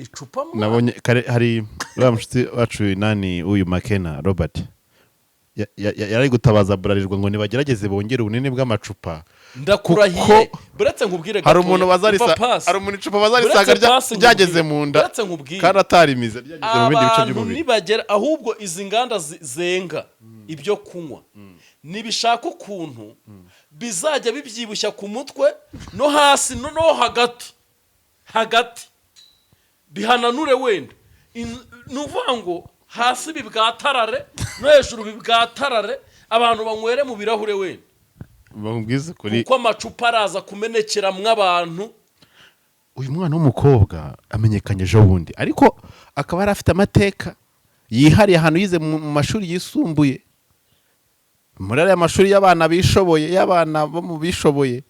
Icupa mwa. Nabonye kare hari uriya mushuti wacu nani, uyu Makena Robert, yari gutabaza Bralirwa ngo nibagerageze bongere ubunini bw'amacupa. Ndakurahiye. Kuko Buretse nkubwire hari gatoya. umuntu bazarisa Umva pasi. Hari umuntu icupa bazarisanga Buretse pasi ryageze nkubwire. mu nda Buretse nkubwire. kandi atarimize, ryageze mu bindi bice Abantu by'umubiri. nibagera, ahubwo izi nganda zenga ibyo kunywa nibishaka ukuntu bizajya bibyibushya ku mutwe no hasi no hagati hagati bihananure wenda. Ni ukuvuga ngo hasi bibwatarare no hejuru bibwatarare, abantu banywere mu birahure wenda. Bamubwize kuri. Kuko amacupa araza kumenekeramwo abantu. Uyu mwana w'umukobwa amenyekanye ejo bundi, ariko akaba yari afite amateka yihariye ahantu yize mu mashuri yisumbuye, muri ariya mashuri y'abana bishoboye, y'abana bo mu bishoboye.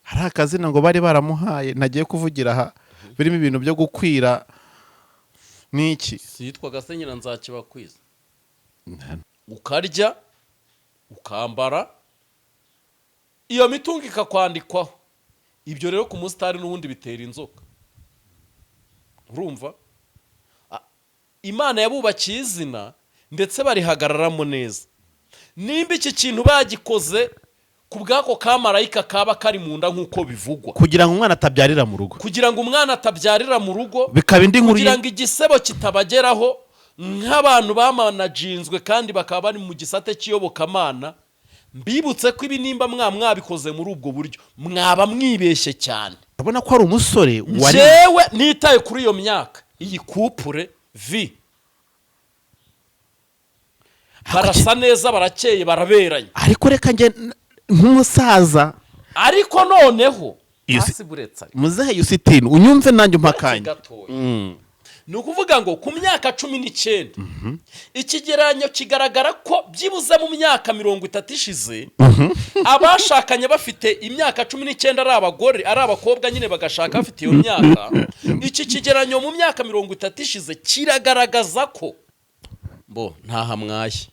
Hari akazina ngo bari baramuhaye ntagiye kuvugira aha, birimo ibintu byo gukwira n'iki. Siyitwaga se nyina Nzakibakwiza? Ukarya, ukambara, iyo mitungo ikakwandikwaho. Ibyo rero ku musitari n'ubundi bitera inzoka. Urumva, Imana yabubakiye izina ndetse barihagararamo neza. Nimba iki kintu bagikoze ku bw'ako kamarayika kaba kari mu nda nk'uko bivugwa, kugira ngo umwana atabyarira mu rugo, kugira ngo umwana atabyarira mu rugo, bikaba indi nkuru. Kugira ngo igisebo kitabageraho nk'abantu bamanajinzwe kandi bakaba bari mu gisate cy'iyobokamana. Mbibutse ko ibi nimba mwabikoze muri ubwo buryo, mwaba mwibeshye cyane. Urabona ko ari umusore wari Njyewe nitaye kuri iyo myaka, iyi couple vi barasa neza, barakeye, baraberanye. Ariko reka njye nk'umusaza. Ariko noneho Iyo hasi buretse ariko. Muzehe Yusitini, unyumve nanjye umpa Uretse akanya. gatoya. Ni ukuvuga ngo ku myaka 19, ikigereranyo kigaragara ko byibuze mu myaka 30 ishize, abashakanye bafite imyaka 19, ari abagore ari abakobwa nyine, bagashaka bafite iyo myaka, iki kigereranyo mu myaka 30 ishize kiragaragaza ko bo ntahamwaye.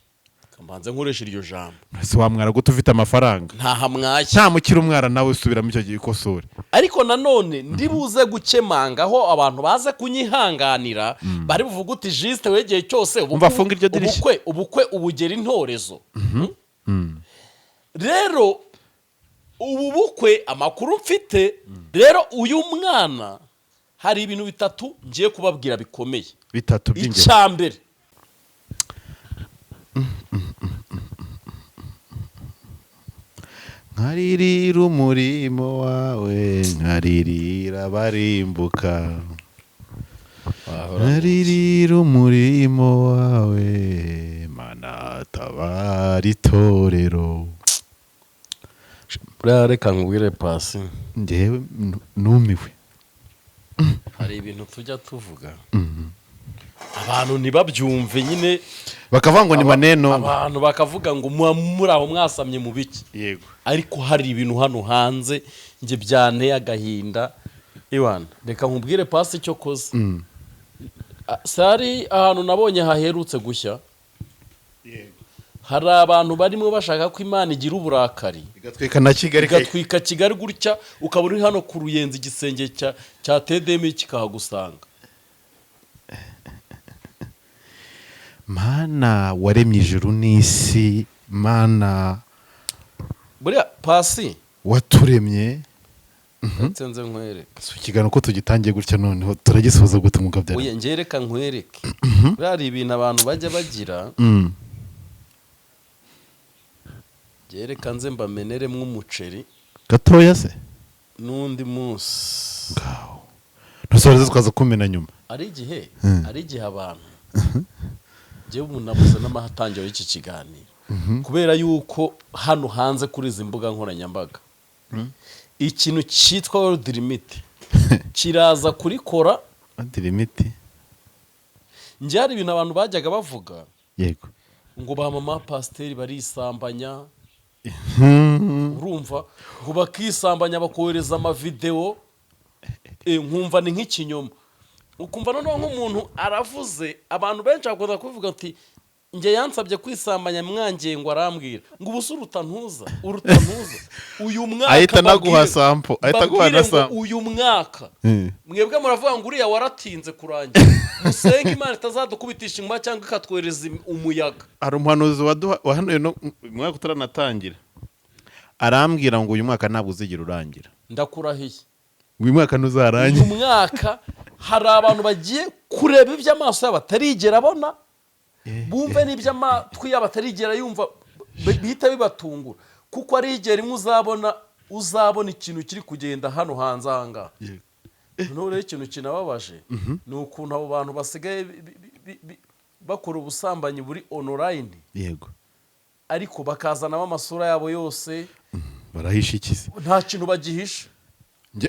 Mbanze nkoresha iryo jambo. Ese wamwara gute ufite amafaranga? Ntahamwaye. Nta mukiri umwara nawe, subiramo icyo gihe ikosore. Ariko nanone ndibuze gukemanga aho abantu baze kunyihanganira, bari buvuge uti: "Juste wegeye cyose ubukwe." Umva, funga iryo dirishya. Ubukwe ubugera intorezo. Rero ubu bukwe, amakuru mfite rero, uyu mwana hari ibintu bitatu ngiye kubabwira bikomeye. Bitatu by'ingenzi. Icya mbere, Nkaririra umurimo wawe, nkaririra abarimbuka, nkaririra umurimo wawe, Mana tabara itorero. Buriya reka nkubwire pasi. Njyewe numiwe. Hari ibintu tujya tuvuga abantu ntibabyumve nyine. Bakavuga ngo ni maneno. Abantu bakavuga ngo muba muri aho mwasamye mu biki? Ariko hari ibintu hano hanze njye byanteye agahinda. Iwana, reka nkubwire pasi, icyo koze sari ahantu nabonye haherutse gushya, hari abantu barimo bashaka ko Imana igira uburakari, igatwika na Kigali. Igatwika Kigali gutya, ukaba uri hano ku Ruyenzi, igisenge cya TDM kikahagusanga. Mana waremye ijuru n'isi, Mana Buriya pasi, waturemye. Ndetse nze nkwereke. Si ikiganiro ko tugitangiye gutya, noneho turagisoza gute mwuka byara? Oya, njye reka nkwereke. Buriya hari ibintu abantu bajya bagira. Njye reka nze mbameneremo umuceri. Gatoya se. N'undi munsi. Ngaho ntusoreze, twaza kumena nyuma. Ari igihe abantu, njyewe ubu nabuze n'amahatangiro y'iki kiganiro, kubera yuko hano hanze kuri izi mbuga nkoranyambaga ikintu cyitwa World Limit kiraza kurikora. Limit. Njye hari ibintu abantu bajyaga bavuga ngo ba mama pasiteri barisambanya, urumva, ngo bakisambanya bakohereza amavidewo, nkumva ni nk'ikinyoma. Ukumva noneho nk'umuntu aravuze, abantu benshi bakunda kubivuga ati Njye yansabye kwisambanya, mwangiye, ngo arambwira ngo ubu se uruta ntuza, uruta ntuza uyu mwaka. Ahita anaguha sample, ahita aguha Mbabwire na ngo sample. Uyu mwaka mwebwe muravuga ngo uriya waratinze kurangira, musenge Imana itazadukubitisha inkuba cyangwa ikatwohereza umuyaga. Hari umuhanuzi waduha wahanuye no umwaka utaranatangira, arambwira ngo uyu mwaka ntabwo uzigera urangira. Ndakurahiye. Uyu mwaka Uyu ntuzarangira. mwaka hari abantu bagiye kureba ibyo amaso yabo atarigera abona, bumve n'ibyo amatwi yabo atarigera yumva, bihita bibatungura, kuko ari igihe rimwe uzabona ikintu kiri kugenda hano hanze aha ngaha. Noneho rero ikintu kinababaje ni ukuntu abo bantu basigaye bakora ubusambanyi buri online, ariko bakazanamo amasura yabo yose. Barahisha iki se? Nta kintu bagihisha.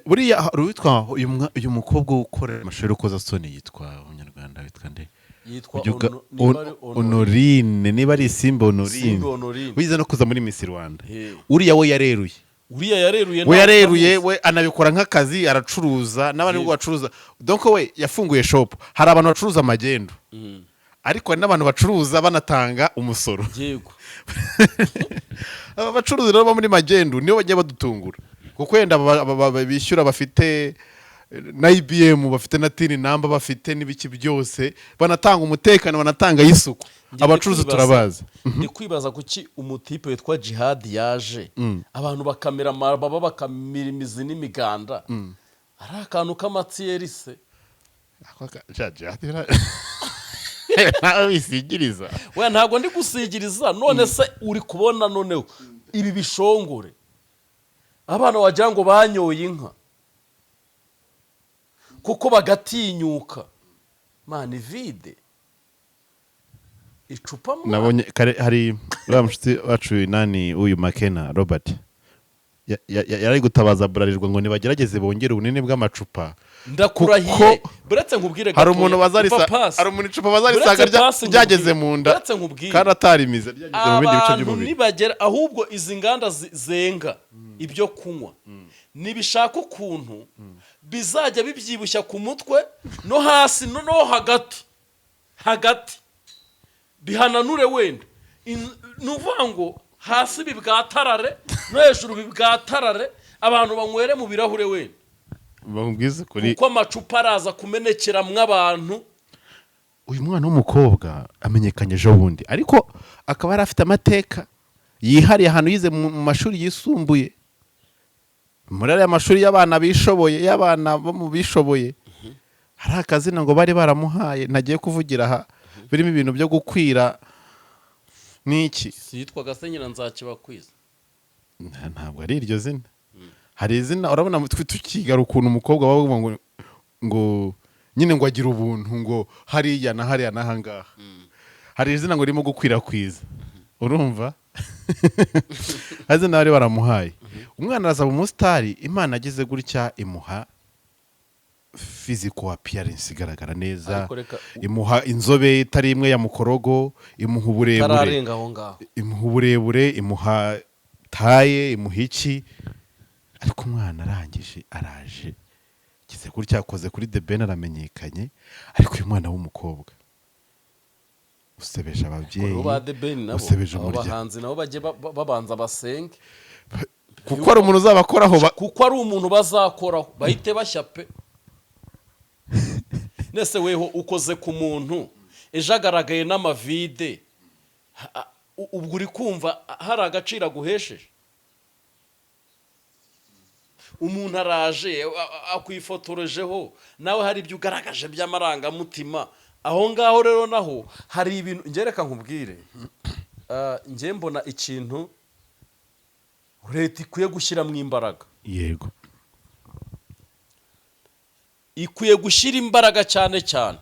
Buriya hari uwitwa uyu mukobwa ukora amashusho y'urukozasoni, yitwa umunyarwanda witwa nde? Yitwa niba ari Honorine, niba ari Isimbi Honorine. Isimbi Honorine. Wize no kuza muri Miss Rwanda. Hey. Uriya we yareruye. Uriya yareruye. We Ntawe yareruye. utamuzi. We anabikora nk'akazi, aracuruza n'abandi nubwo bacuruza. Donc we yafunguye shop. Hari abantu bacuruza amagendo, ariko hari n'abantu bacuruza banatanga umusoro. Aba bacuruzi rero bo muri magendu nibo bajya badutungura, kuko wenda bishyura, bafite na EBM, bafite na TIN number, bafite n'ibiki byose, banatanga umutekano, banatanga y'isuku. Njye Abacuruzi turabazi. Ndi kwibaza kuki umutipe witwa Jihad yaje, abantu bakamera amababa, bakamira imizi n'imiganda, ari akantu k'amatsiyeri se? Nawe wisigiriza. We, ntabwo ndi gusigiriza. None se uri kubona noneho ibi bishongore, abana wagira ngo banyoye inka, kuko bagatinyuka mani vide icupa mwana. Nabonye kare hari uriya mushuti wacu nani, uyu Makena Robert, yari gutabaza Burarirwa ngo nibagerageze bongere ubunini bw'amacupa. Ndakurahiye. Kuko Buretse nkubwire hari gatoya. umuntu bazarisa Umva pasi. hari umuntu icupa bazarisanga Buretse pasi ryageze nkubwire. mu nda Buretse nkubwire. kandi atarimize, ryageze mu bindi bice Abantu by'umubiri. nibagera, ahubwo izi nganda zenga ibyo kunywa nibishaka ukuntu bizajya bibyibushya ku mutwe no hasi no hagati hagati, bihananure wenda. Ni ukuvuga ngo hasi bibwatarare no hejuru bibwatarare, abantu banywere mu birahure wenda. Bamubwize kuri. Kuko amacupa araza kumenekeramwo abantu. Uyu mwana w'umukobwa amenyekanye ejo bundi, ariko akaba yari afite amateka yihariye ahantu yize mu mashuri yisumbuye, muri ariya mashuri y'abana bishoboye, y'abana bo mu bishoboye. Hari akazina ngo bari baramuhaye ntagiye kuvugira aha, birimo ibintu byo gukwira n'iki. Yitwaga se nyina Nzakibakwiza? Ntabwo ari iryo zina. Hari izina, urabona twe tukigara ukuntu umukobwa baba bavuga ngo nyine ngo agira ubuntu, ngo hariya na hariya n'ahangaha. Hari izina ngo ririmo gukwirakwiza, urumva? Hari izina bari baramuhaye. Umwana araza mu musitari, Imana ageze gutya imuha physical appearance igaragara neza, Ariko reka- imuha inzobe itari imwe ya mukorogo, imuha uburebure, Tararenga aho ngaho. imuha uburebure, imuha taille, imuha iki. Ariko umwana arangije araje kize gutya akoze kuri The Ben, aramenyekanye. Ariko uyu mwana w'umukobwa usebeje ababyeyi, Abo ba The Ben nabo, usebeje abo umuryango. bahanzi nabo bajye babanza basenge. Kuko hari umuntu uzabakoraho Kuko ari umuntu bazakoraho bahite bashya pe. Nese weho ukoze ku muntu, ejo agaragaye n'amavide, ubwo uri kumva hari agaciro aguhesheje? Umuntu araje akwifotorejeho, nawe hari ibyo ugaragaje by'amarangamutima aho ngaho. Rero naho hari ibintu ngereka nkubwire. Njye mbona ikintu leta ikwiye gushyiramo imbaraga, ikwiye gushyira imbaraga cyane cyane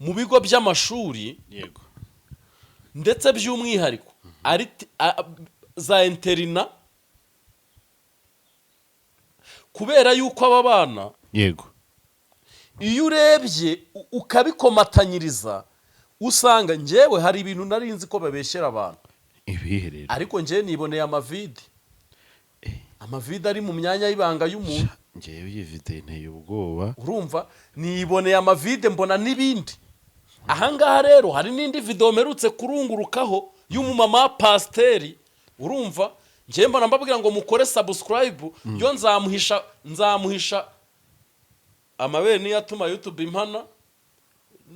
mu bigo by'amashuri, ndetse by'umwihariko ari za internat, kubera yuko aba bana, iyo urebye ukabikomatanyiriza, usanga njyewe hari ibintu nari nzi ko babeshyera abantu. Ibihe rero? Ariko njyewe niboneye amavide, amavide ari mu myanya y'ibanga y'umuntu. Ngewe iyi video inteye ubwoba. Urumva, niboneye amavide, mbona n'ibindi. Ahangaha rero hari n'indi video mperutse kurungurukaho y'umumama wa pasiteri. Urumva, njyewe mbona mbabwira ngo mukore subscribe. Yo nzamuhisha amabere niyo atuma YouTube impana,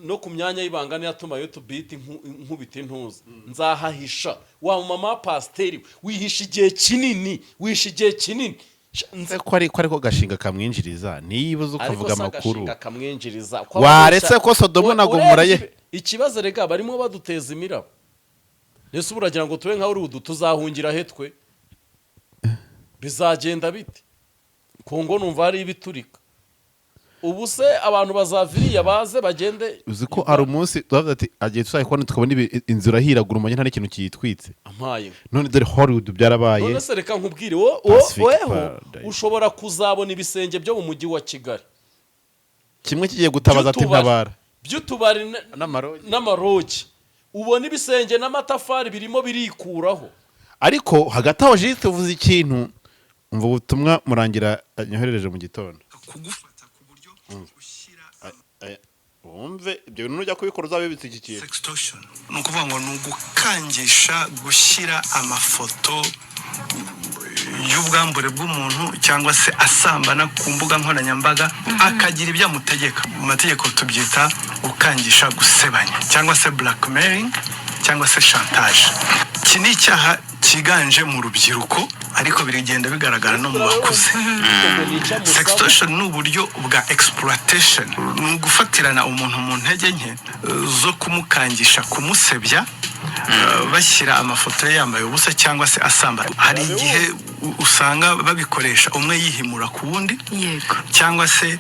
no ku myanya y'ibanga niyo atuma YouTube ihita inkubita intuza. Nzahahisha wa mama wa pasiteri wihisha igihe kinini, wihisha igihe kinini. Ko ariko gashinga kamwinjiriza, niba uzi Ariko ukavuga si amakuru. agashinga kamwinjiriza. Ko Waretse ababeshya- ko Sodomu na Gomora ye- Urebye ikibazo rega, barimo baduteza imirabo. Ese ubu uragira ngo tube nka Hollywood? Tuzahungira he twe? Bizagenda bite? Kongo numva hari ibiturika. Ubu se abantu bazaviriya baze bagende? Uzi ko hari umunsi turavuga ati agiye tuzajya kubona tukabona inzu irahiragura, umenya nta n'ikintu kiyitwitse. Ampaye. None dore Hollywood byarabaye. None se reka nkubwire, wo Pacific weho Paradise. ushobora kuzabona ibisenge byo mu mujyi wa Kigali kimwe kigiye gutabaza ati by'utubari- ntabara. By'utubari n'amarogi. N'amarogi, ubona ibisenge n'amatafari birimo birikuraho. Ariko hagati aho jisite uvuze ikintu, umva ubutumwa Murangira anyoherereje mu gitondo. Kugufata ku buryo ushyira Wumve ibyo bintu, nujya kubikora uzabibitse iki kintu. Sextortion ni ukuvuga ngo ni ugukangisha gushyira amafoto y'ubwambure bw'umuntu cyangwa se asambana ku mbuga nkoranyambaga, akagira ibyo amutegeka. Mu mategeko tubyita gukangisha gusebanya cyangwa se blackmailing cyangwa se chantage. Iki ni icyaha cyiganje mu rubyiruko, ariko birigenda bigaragara no mu bakuze. Ubwo ni icyo amusaba. Sextortion ni uburyo bwa exploitation, ni ugufatirana umuntu mu ntege nke zo kumukangisha kumusebya, bashyira amafoto ye yambaye ubusa cyangwa se asambana. Hari igihe usanga babikoresha umwe yihimura ku wundi cyangwa se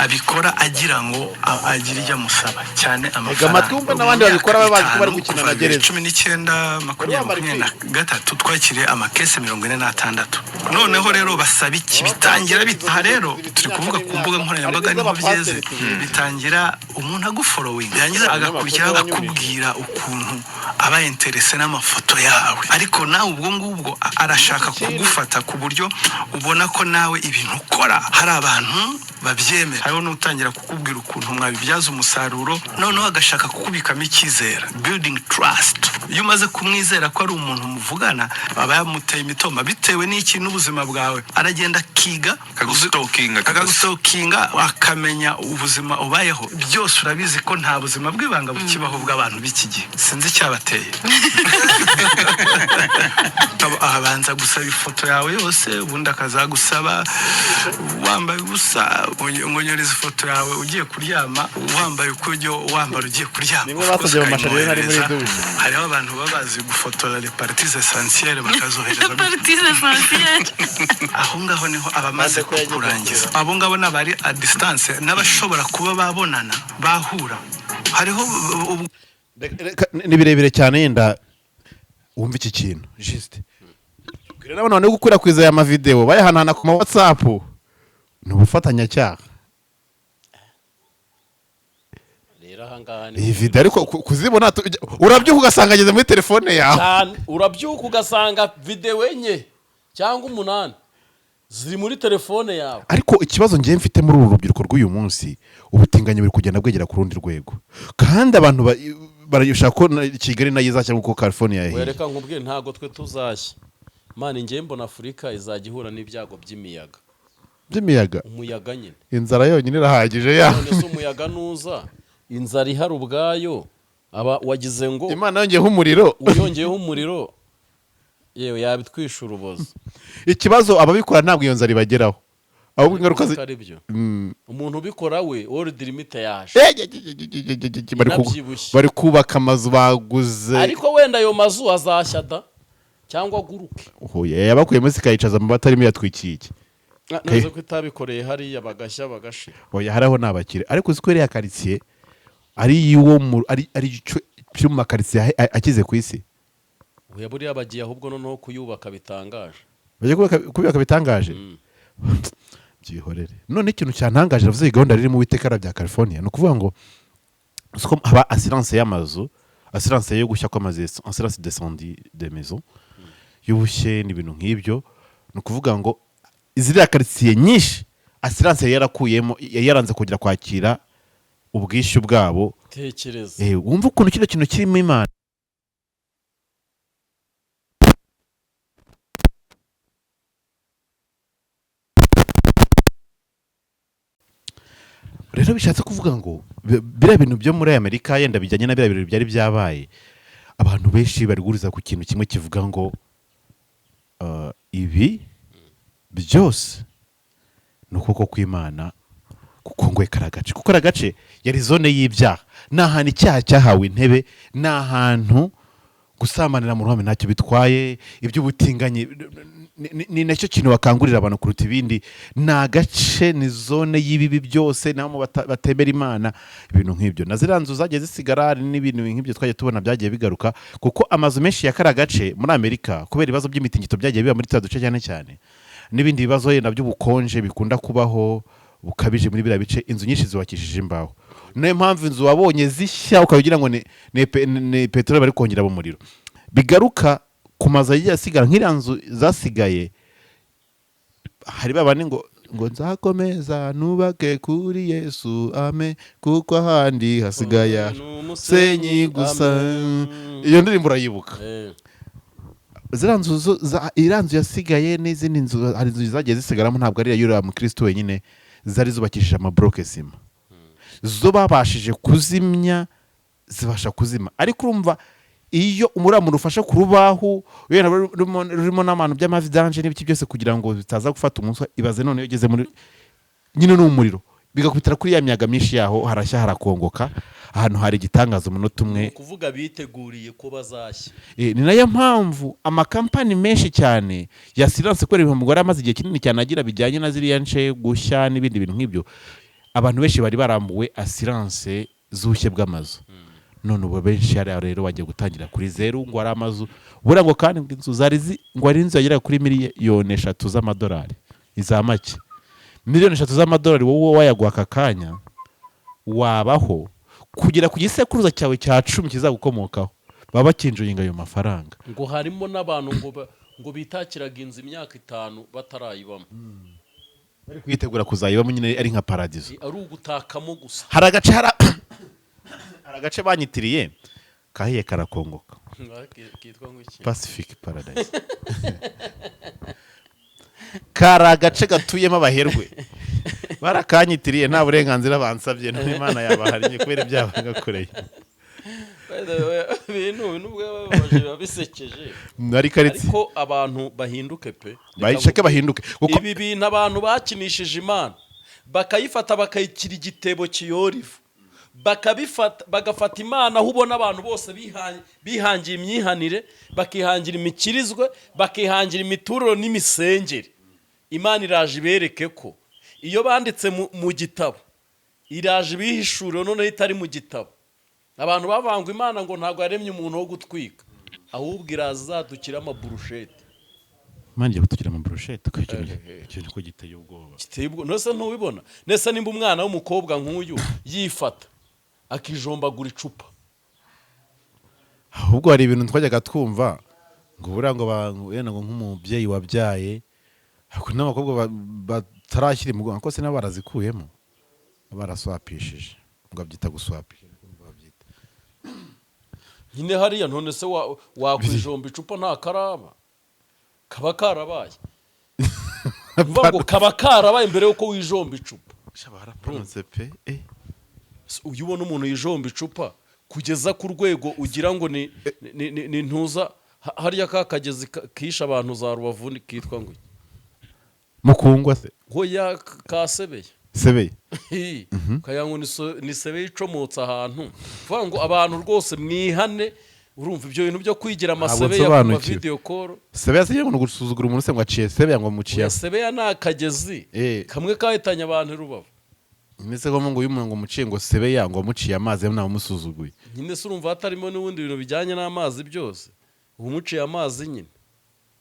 abikora agira ngo agire ibyo amusaba, cyane amafaranga. Amatwi wumve n'abandi Mu babikora myaka baba bazi ko bari 5, gukina kuva na gereza. 2019, 2023, twakiriye amakese 46. Noneho rero basaba iki? Bitangira bite? Aha rero turi kuvuga ku mbuga nkoranyambaga, niho byeze. Bitangira umuntu agufollowinga, yarangiza agakurikiraho akakubwira ukuntu aba intéressé n'amafoto yawe, ariko nawe ubwo ngubwo arashaka kugufata ku buryo ubona ko nawe ibintu ukora hari abantu babyemera. Hariho n'utangira kukubwira ukuntu mwabibyaza umusaruro, noneho agashaka kukubikamo icyizere, building trust. Iyo umaze kumwizera ko ari umuntu muvugana, aba yamuteye imitoma bitewe n'iki? N'ubuzima bwawe. Aragenda akiga. Akagustalkinga. Akagustalkinga, akamenya ubuzima ubayeho byose. Urabizi ko nta buzima bw'ibanga bukibaho bw'abantu b'iki gihe, sinzi icyabateye. Abanza gusaba ifoto yawe yose, ubundi akazagusaba wambaye ubusa, ngo nyoreze ifoto yawe ugiye kuryama, wambaye uko ujya wambara ugiye kuryama. Nimwe basabye mu masharire nari muri Ukayimuhereza. douche. Hariho abantu baba bazi gufotora les parties essentielles, bakazohereza. Parties essentielles. Aho ngaho niho abamaze Maze ko yagiye kurangiza. Abo ngabo ni abari à distance, n'abashobora kuba babonana, bahura. Hariho Ni birebire cyane, yenda wumva iki kintu jisite. Tubwire n'abantu bari gukwirakwiza aya mavideo bayahanahana ku ma WhatsApp, ni ubufatanyacyaha. Rero ahangaha ni Iyi video ariko kuzibona urabyuka ugasanga ageze muri telefone yawe. Cyane, urabyuka ugasanga videwo 4 cyangwa 8 ziri muri telefone yawe. Ariko ikibazo ngiye mfite muri uru rubyiruko rw'uyu munsi, ubutinganyi buri kugenda bwegera ku rundi rwego, kandi abantu barashaka ko Kigali nayo izashya nk'uko California yahiye. Wereka nkubwire, ntabwo twe tuzashya mani. Njye mbona Afurika izajya ihura n'ibyago by'imiyaga. By'imiyaga? Umuyaga nyine. Inzara yonyine irahagije ya. None se umuyaga nuza, inzara ihari ubwayo, aba wagize ngo Imana yongeyeho umuriro. Uyongeyeho umuriro, yewe yabitwisha urubozo. Ikibazo, ababikora ntabwo iyo nzara ibageraho, ahubwo ingaruka Ko ari byo. Umuntu ubikora we world limit yaje. Bari Inabyibushye. Bari kubaka amazu baguze. Ariko wenda ayo mazu azashya da, cyangwa aguruke. Oya, yabakuyemo zikayicaza amabati arimo yatwikiye iki? Neza ko itabikoreye hariya bagashya bagashira. Oya, hariho ni abakire, ariko uzi ko iriya karitsiye ari iy'uwo ari igice cyo mu makaritsiye akize ku isi. Oya, buriya bagiye ahubwo noneho kuyubaka bitangaje. Bagiye kubaka bitangaje. Byihorere. None ikintu cyantangaje, navuze iyi gahunda riri mu Witeka bya California, ni ukuvuga ngo uzi ko haba assurance y'amazu, assurance yo gushya kw'amazu, assurance d'incendie de maison, y'ubushye n'ibintu nk'ibyo. Ni ukuvuga ngo ziriya karitsiye nyinshi assurance yari yarakuyemo, yari yaranze kongera kwakira. Ubwishyu bwabo. Tekereza. Wumva ukuntu kino kintu kirimo Imana. Rero bishatse kuvuga ngo biriya bintu byo muri Amerika yenda bijyanye na biriya birori byari byabaye, abantu benshi bari guhuriza ku kintu kimwe kivuga ngo ibi byose ni ukuboko kw'Imana kukongoye kariya gace, kuko kariya gace yari zone y'ibyaha, ni ahantu icyaha cyahawe intebe, ni ahantu gusambanira mu ruhame ntacyo bitwaye, iby'ubutinganyi ni nacyo kintu bakangurira abantu kuruta ibindi. Ni agace, ni zone y'ibibi byose, naho batemera Imana, ibintu nk'ibyo. Na ziriya nzu zagiye zisigara, hari n'ibintu nk'ibyo twagiye tubona byagiye bigaruka, kuko amazu menshi ya kariya gace muri Amerika, kubera ibibazo by'imitingito byagiye biba muri turiya duce cyane cyane, n'ibindi bibazo yenda by'ubukonje bikunda kubaho bukabije muri biriya bice, inzu nyinshi zubakishije imbaho. Niyo mpamvu inzu wabonye zishya ukaba ugira ngo ni peteroli bari kongera mu muriro. Bigaruka ku mazu yagiye asigara, nk'iriya nzu zasigaye, hari babandi ngo nzakomeza nubake kuri Yesu, ame kuko ahandi hasigaye Ni umusenyi senyi gusa. Amen. Iyo ndirimbo urayibuka? Ziriya nzu iriya nzu yasigaye n'izindi nzu, hari inzu zagiye zisigaramo, ntabwo ari iy'uriya mukristo wenyine, zari zubakishije amabloke sima, zo babashije kuzimya, zibasha kuzima. Ariko urumva iyo uriya muntu ufashe ku rubaho wenda rurimo n'abantu by'amavidanje n'ibiki byose kugira ngo bitaza gufata umuswa, ibaze none iyo ugeze muri nyine ni umuriro bigakubitira kuri ya miyaga myinshi yaho, harashya harakongoka, ahantu hari igitangaza umunota umwe. Ni ukuvuga biteguriye ko bazashya. Ni nayo mpamvu amakampani menshi cyane ya assurance, kubera ibihombo yari amaze igihe kinini cyane agira bijyanye na ziriya nce gushya n'ibindi bintu nk'ibyo, abantu benshi bari barambuwe assurance z'ubushye bw'amazu. None ubu benshi hariya rero bagiye gutangira kuri zeru, ngo ari amazu buriya, ngo kandi ngo inzu zari ngo ari inzu yageraga kuri miliyoni 3 z'amadolari, iza make miliyoni 3 z'amadolari, wowe wayaguha aka kanya wabaho kugera ku gisekuruza cyawe cya 10 kizagukomokaho, baba bakinjoyinga ayo mafaranga. Ngo harimo n'abantu ngo bitakiraga inzu imyaka 5 batarayibamo. Bari kwitegura kuzayibamo nyine ari nka paradizo. Ari ugutakamo gusa. Hari agace banyitiriye kahiye karakongoka. Kitwa ngo iki? Pacific Paradise. Kari agace gatuyemo abaherwe, barakanyitiriye nta burenganzira bansabye, none Imana yabahariye kubera ibyaha bagakoreye. By the way, ibintu nubwo biba bibabaje biba bisekeje. Ari karitsiye. Ariko abantu bahinduke pe. Bayishake bahinduke kuko Ibi bintu abantu bakinishije Imana, bakayifata bakayikira igitebo kiyora ivu, bakabifata bagafata Imana aho ubona abantu bose bihangiye imyihanire, bakihangira imikirizwe, bakihangira imituriro n'imisengere. Imana iraje ibereke ko iyo banditse mu gitabo, iraje ibihishuriro noneho itari mu gitabo. Abantu bavangwa Imana ngo ntabwo yaremye umuntu wo gutwika, ahubwo iraza izadukira amaburushete. Imana igiye kutugira amaburushete, ikintu ko giteye ubwoba. Giteye ubwo nese ntubibona nese? Nimba umwana w'umukobwa nk'uyu yifata akijombagura icupa. Ahubwo hari ibintu twajyaga twumva ngo buriya ngo wenda ngo nk'umubyeyi wabyaye, ariko n'abakobwa batarashyira imugongo ko se nabo barazikuyemo, baraswapishije, ngo babyita guswapisha, babyita. Nyine hariya none se wakwijomba icupa nta karaba kaba karabaye? Uvuga ngo kaba karabaye mbere yuko wijomba icupa. Sha, barapanze pe. Uyu ubona umuntu yijomba icupa kugeza ku rwego ugira ngo ni ntuza hariya ka kagezi kishe abantu za Rubavu kitwa ngo iki? Mukungwa se? Hoya, kasebeye. Sebeye. Ukagira ngo ni sebeye icomotse ahantu. Kuvuga ngo abantu rwose mwihane, urumva ibyo bintu byo kwigira amasebeya ku ma Nsobanukiwe. video call. Sebeya se ngo ni ugusuzugura umuntu se, ngo aciye sebeya, ngo muciye? Oya, sebeya ni akagezi kamwe kahitanye abantu i Rubavu. Ndetse ngo uyu muntu ngo muciye ngo sebeya, ngo muciye amazi, ntawe umusuzuguye. Nyine se urumva hatarimo n'ubundi bintu bijyanye n'amazi byose? Ubu muciye amazi nyine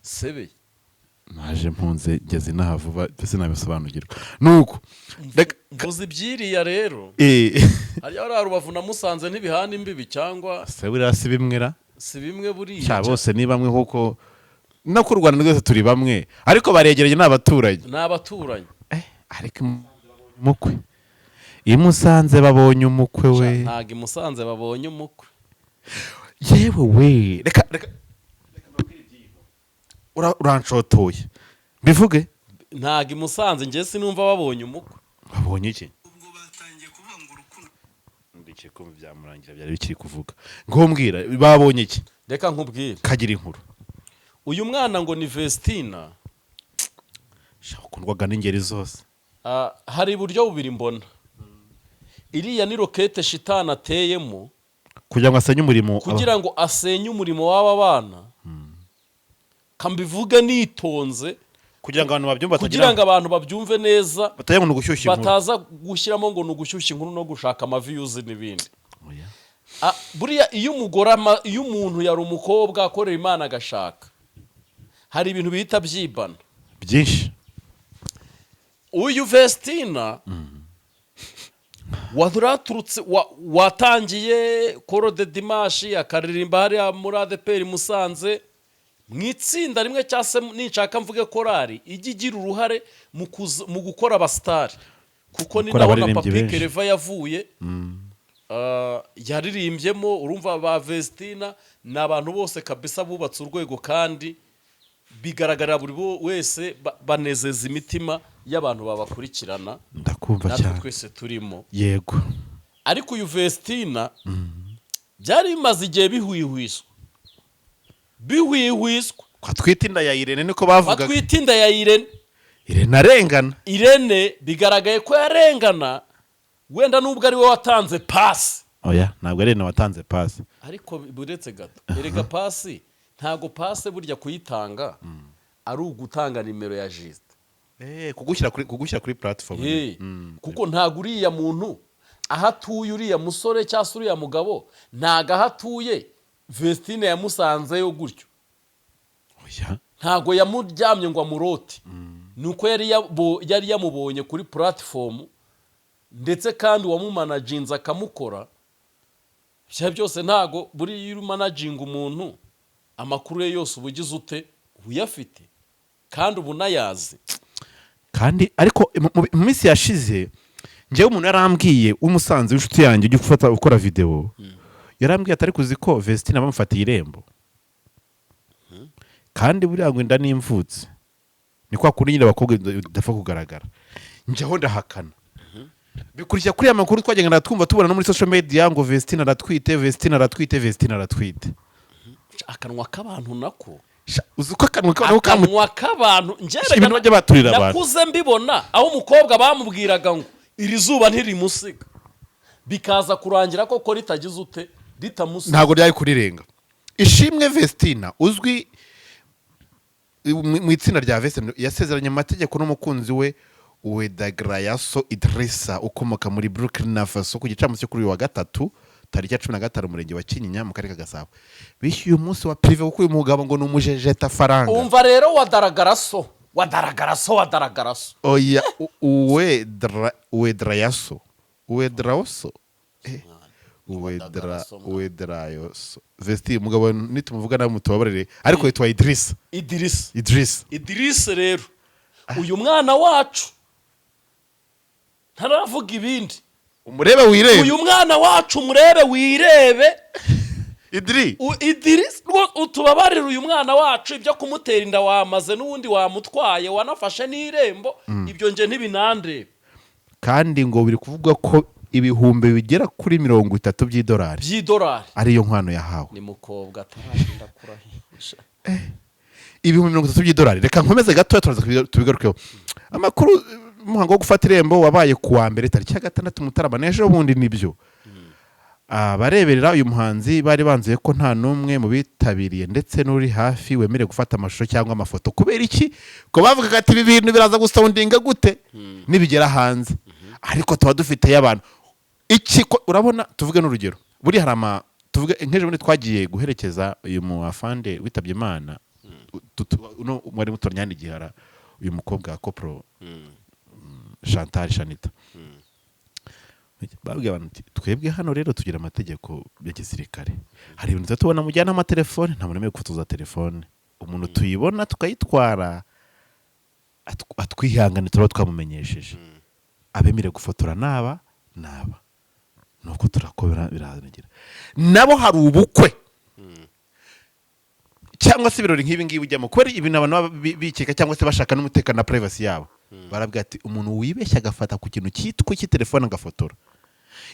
sebeye. Naje mpunze ngeze inaha vuba, ndetse nabisobanukirwa nuko Mvuze ibyiriya rero. Hariya hariya Rubavu na Musanze ntibihana imbibi cyangwa? Se buriya si bimwe ra? Si bimwe buriya. Cya bose ni bamwe, kuko no ku Rwanda rwose turi bamwe, ariko baregeranye, ni abaturanyi. Ni abaturanyi. Ariko mukwe I Musanze babonye umukwe we. Ntabwo i Musanze babonye umukwe. Yewe we, reka reka reka mbabwire iby'iyi nkuru. Uranshotoye mbivuge. Ntabwo i Musanze, njye sinumva babonye umukwe. Babonye iki? Ubwo batangiye kuvuga ngo urukundo Ndikiye kumva byamurangira, byari bikiri kuvuga ngo mbwira, babonye iki? Reka nkubwire. Kagira inkuru. Uyu mwana ngo ni Vestina. Shaka ukundwaga n'ingeri zose. Ah, hari uburyo bubiri mbona iriya ni rokete shitani ateyemo kugira ngo asenye umurimo. Kugira ngo asenye umurimo w'aba bana, kambivuge nitonze. Kugira ngo abantu babyumve. Kugira ngo abantu babyumve neza. Batagira ngo ni ugushyushya inkuru. Bataza gushyiramo ngo ni ugushyushya inkuru no gushaka ama views n'ibindi. Oya. Ah, buriya iyo umugore iyo umuntu yari umukobwa akorera Imana agashaka, hari ibintu bihita byibana. Byinshi. Uyu Vestina waraturutse watangiye chorale de dimanche, akaririmba hariya muri ADEPR Musanze mu itsinda rimwe, cyangwa se ninshaka mvuge korari ijya igira uruhare mu gukora abasitari, kuko ni Gukora naho na abaririmbyi Papi benshi. Kereva yavuye. Ah, yaririmbyemo. Urumva ba Vestina ni abantu bose kabisa bubatse urwego kandi bigaragarira buri wese, banezeza imitima y'abantu babakurikirana. Ndakumva Natwe cyane. twese turimo. Ariko uyu Vestina byari bimaze igihe bihwihwiswa, bihwihwiswa. Ko atwite inda ya Irene, niko bavugaga. Batwite inda ya Irene. Irene arengana. Irene bigaragaye ko yarengana, wenda nubwo ari we watanze pasi. Oya, ntabwo ari Irene watanze pasi. Ariko buretse gato, erega pasi, ntago pasi burya kuyitanga ari ugutanga nimero ya jisite. Kugushyira kuri platform. Hey, kuko ntabwo uriya muntu aho atuye, uriya musore cyangwa se uriya mugabo, ntabwo aho atuye Vestine yamusanzeyo gutyo. Oya. Ntabwo yamuryamye ngo amurote, ni uko yari yamubonye kuri platform, ndetse kandi uwamumanaginze akamukora ibyo byose. Ntabwo buriya iyo umanaginga umuntu, amakuru ye yose uba ugize ute? Uyafite kandi uba unayazi. Kandi ariko mu minsi yashize, njyewe umuntu yarambwiye w'umusanzu w'inshuti yanjye ujya ufata ukora videwo, yarambwiye atari kuzi ko Vestine bamufatiye irembo, kandi buriya ngo inda n'imvutsi ni kwa kundi nyine abakobwa idapfa kugaragara. Njyaho ndahakana, bikurikira kuri aya makuru twagenda twumva, tubona no muri social media ngo Vestine aratwite, Vestine aratwite, Vestine aratwite. Akanwa k'abantu nako. Sha, uzi ko akanwa k'abantu kamu Akanwa k'abantu njye Ibintu bajya baturira abantu. Nakuze mbibona aho umukobwa bamubwiraga ngo iri zuba ntirimusiga, bikaza kurangira koko ritagize ute? Ritamusiga. Ntabwo ryari kurirenga. Ishimwe Vestina uzwi mu itsinda rya Vestine yasezeranye mu mategeko n'umukunzi we Wedagrayaso Idrissa ukomoka muri Burkina Faso ku gicamunsi cyo kuri uyu wa gatatu tariki ya 15, umurenge wa Kinyinya mu karere ka Gasabo. Bishyuye umunsi wa privé kuko uyu mugabo ngo ni umujejeta faranga. Umva rero, wadaragaraso, wadaragaraso, wadaragaraso. Oya, Uwedrayaso, Uwedraoso, Uwedra Uwedrayoso Vesti. Umugabo nitumuvuga nawe mutubabarire, ariko yitwa Idrissa. Idirisa. Idrissa. Idirisa. Rero uyu mwana wacu, ntaravuga ibindi. Umurebe wirebe. Uyu mwana wacu murebe wirebe. Idri. Idirisa rwose utubabarire, uyu mwana wacu ibyo kumutera inda wamaze n'ubundi wamutwaye, wanafashe n'irembo, ibyo nge ntibinandebe. Kandi ngo biri kuvugwa ko ibihumbi bigera kuri 30 by'idolari by'idolari ariyo nkwano yahawe. Ni mukobwa ataragenda kurahisha. 30,000 by'idolari. Reka nkomeze gatoya, turaza tubigarukeho. Amakuru, umuhango wo gufata irembo wabaye ku wa mbere tariki ya 6 Mutarama, n'ejo bundi nibyo. Abareberera uyu muhanzi bari banzuye ko nta n'umwe mu bitabiriye ndetse n'uri hafi wemerewe gufata amashusho cyangwa amafoto. Kubera iki? Ko bavugaga ati ibi bintu biraza gusoundinga gute nibigera hanze? Ariko tuba dufiteyo abantu iki urabona, tuvuge n'urugero, buri hari ama, tuvuge nk'ejo bundi twagiye guherekeza uyu mu afande witabye Imana, uno mwari mutoranyani igihara, uyu mukobwa wa kopro Chantal Shanita. Babwiye abantu ati twebwe hano rero tugira amategeko ya gisirikare, hari ibintu tuba tubona mujyana amatelefone, nta muntu wemerewe gufotoza telefone. Umuntu tuyibona tukayitwara, atwihangane, turaba twamumenyesheje. Abemerewe gufotora naba Naba nuko turakobera birarangira. Nabo hari ubukwe cyangwa se ibirori nk'ibi ngibi ujyamo, kubera ibintu abantu baba bikeka cyangwa se bashaka n'umutekano na privacy yabo, barabwira ati umuntu wibeshya agafata ku kintu cyitwa cy'itelefone agafotora,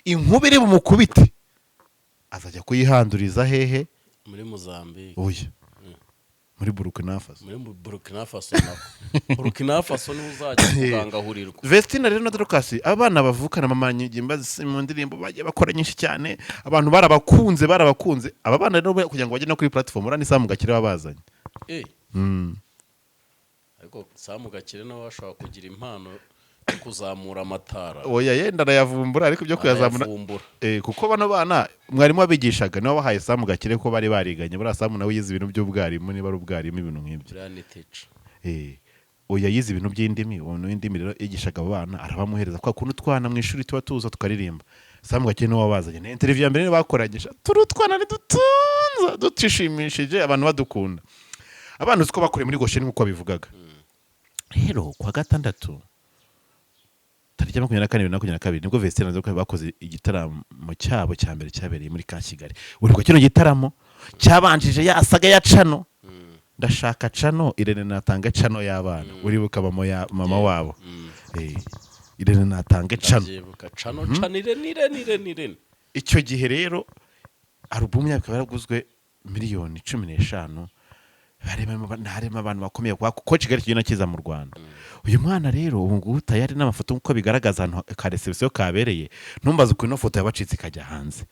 inkuba iri bumukubite azajya kuyihanduriza hehe? Muri Mozambique. Oya, muri Burkina Faso. Muri Burkina Faso nako, Burkina Faso niho uzajya kugangahurirwa. Vestina rero na Dorcas, abana bavukana, mama Nyigimba mu ndirimbo bagiye bakora nyinshi cyane, abantu barabakunze, barabakunze. Aba bana rero kugira ngo bajye no kuri platform, uriya ni Samu Gakire wabazanye. Ariko Samu Gakire nawe ashobora kugira impano yo kuzamura amatara. Oya, yenda arayavumbura, ariko ibyo kuyazamura Arayavumbura. Kuko bano bana mwarimu wabigishaga niwe wabahaye Samu Gakire, ko bari bariganye. Buriya Samu nawe yize ibintu by'ubwarimu, niba ari ubwarimu, ibintu nk'ibyo. Buriya ni teacher. Oya, yize ibintu by'indimi. Umuntu w'indimi rero yigishaga abo bana, arabamuhereza kwa kuntu utwana mu ishuri tuba tuza tukaririmba. Samu Gakire niwe wabazanye. Ni interview ya mbere niyo bakoranye. Sha, turi utwana ntidutunza dutishimishije abantu, badukunda. Abana uzi ko bakuriye muri Gosheni nk'uko babivugaga. Rero kuwa gatandatu tariki ya 24 2022 nibwo Vestine na Dorcas bakoze igitaramo cyabo cya mbere cyabereye muri ka Kigali. Uribuka kino gitaramo cyabanjije ya saga ya channel, ndashaka channel, Irene natanga channel y'abana. Uribuka mama ya mama wabo? Irene natanga channel. Ndabyibuka, channel, channel, Irene, Irene, Irene, Irene. Icyo gihe rero alubumu yabo ikaba yaraguzwe miliyoni 15. Harimo abantu bakomeye kuko Kigali kigenda kiza mu Rwanda. Uyu mwana rero ubu ngubu tayari n'amafoto nk'uko bigaragaza ahantu ka reception kabereye. Ntumbaze ukuntu ino foto yabacitse ikajya hanze.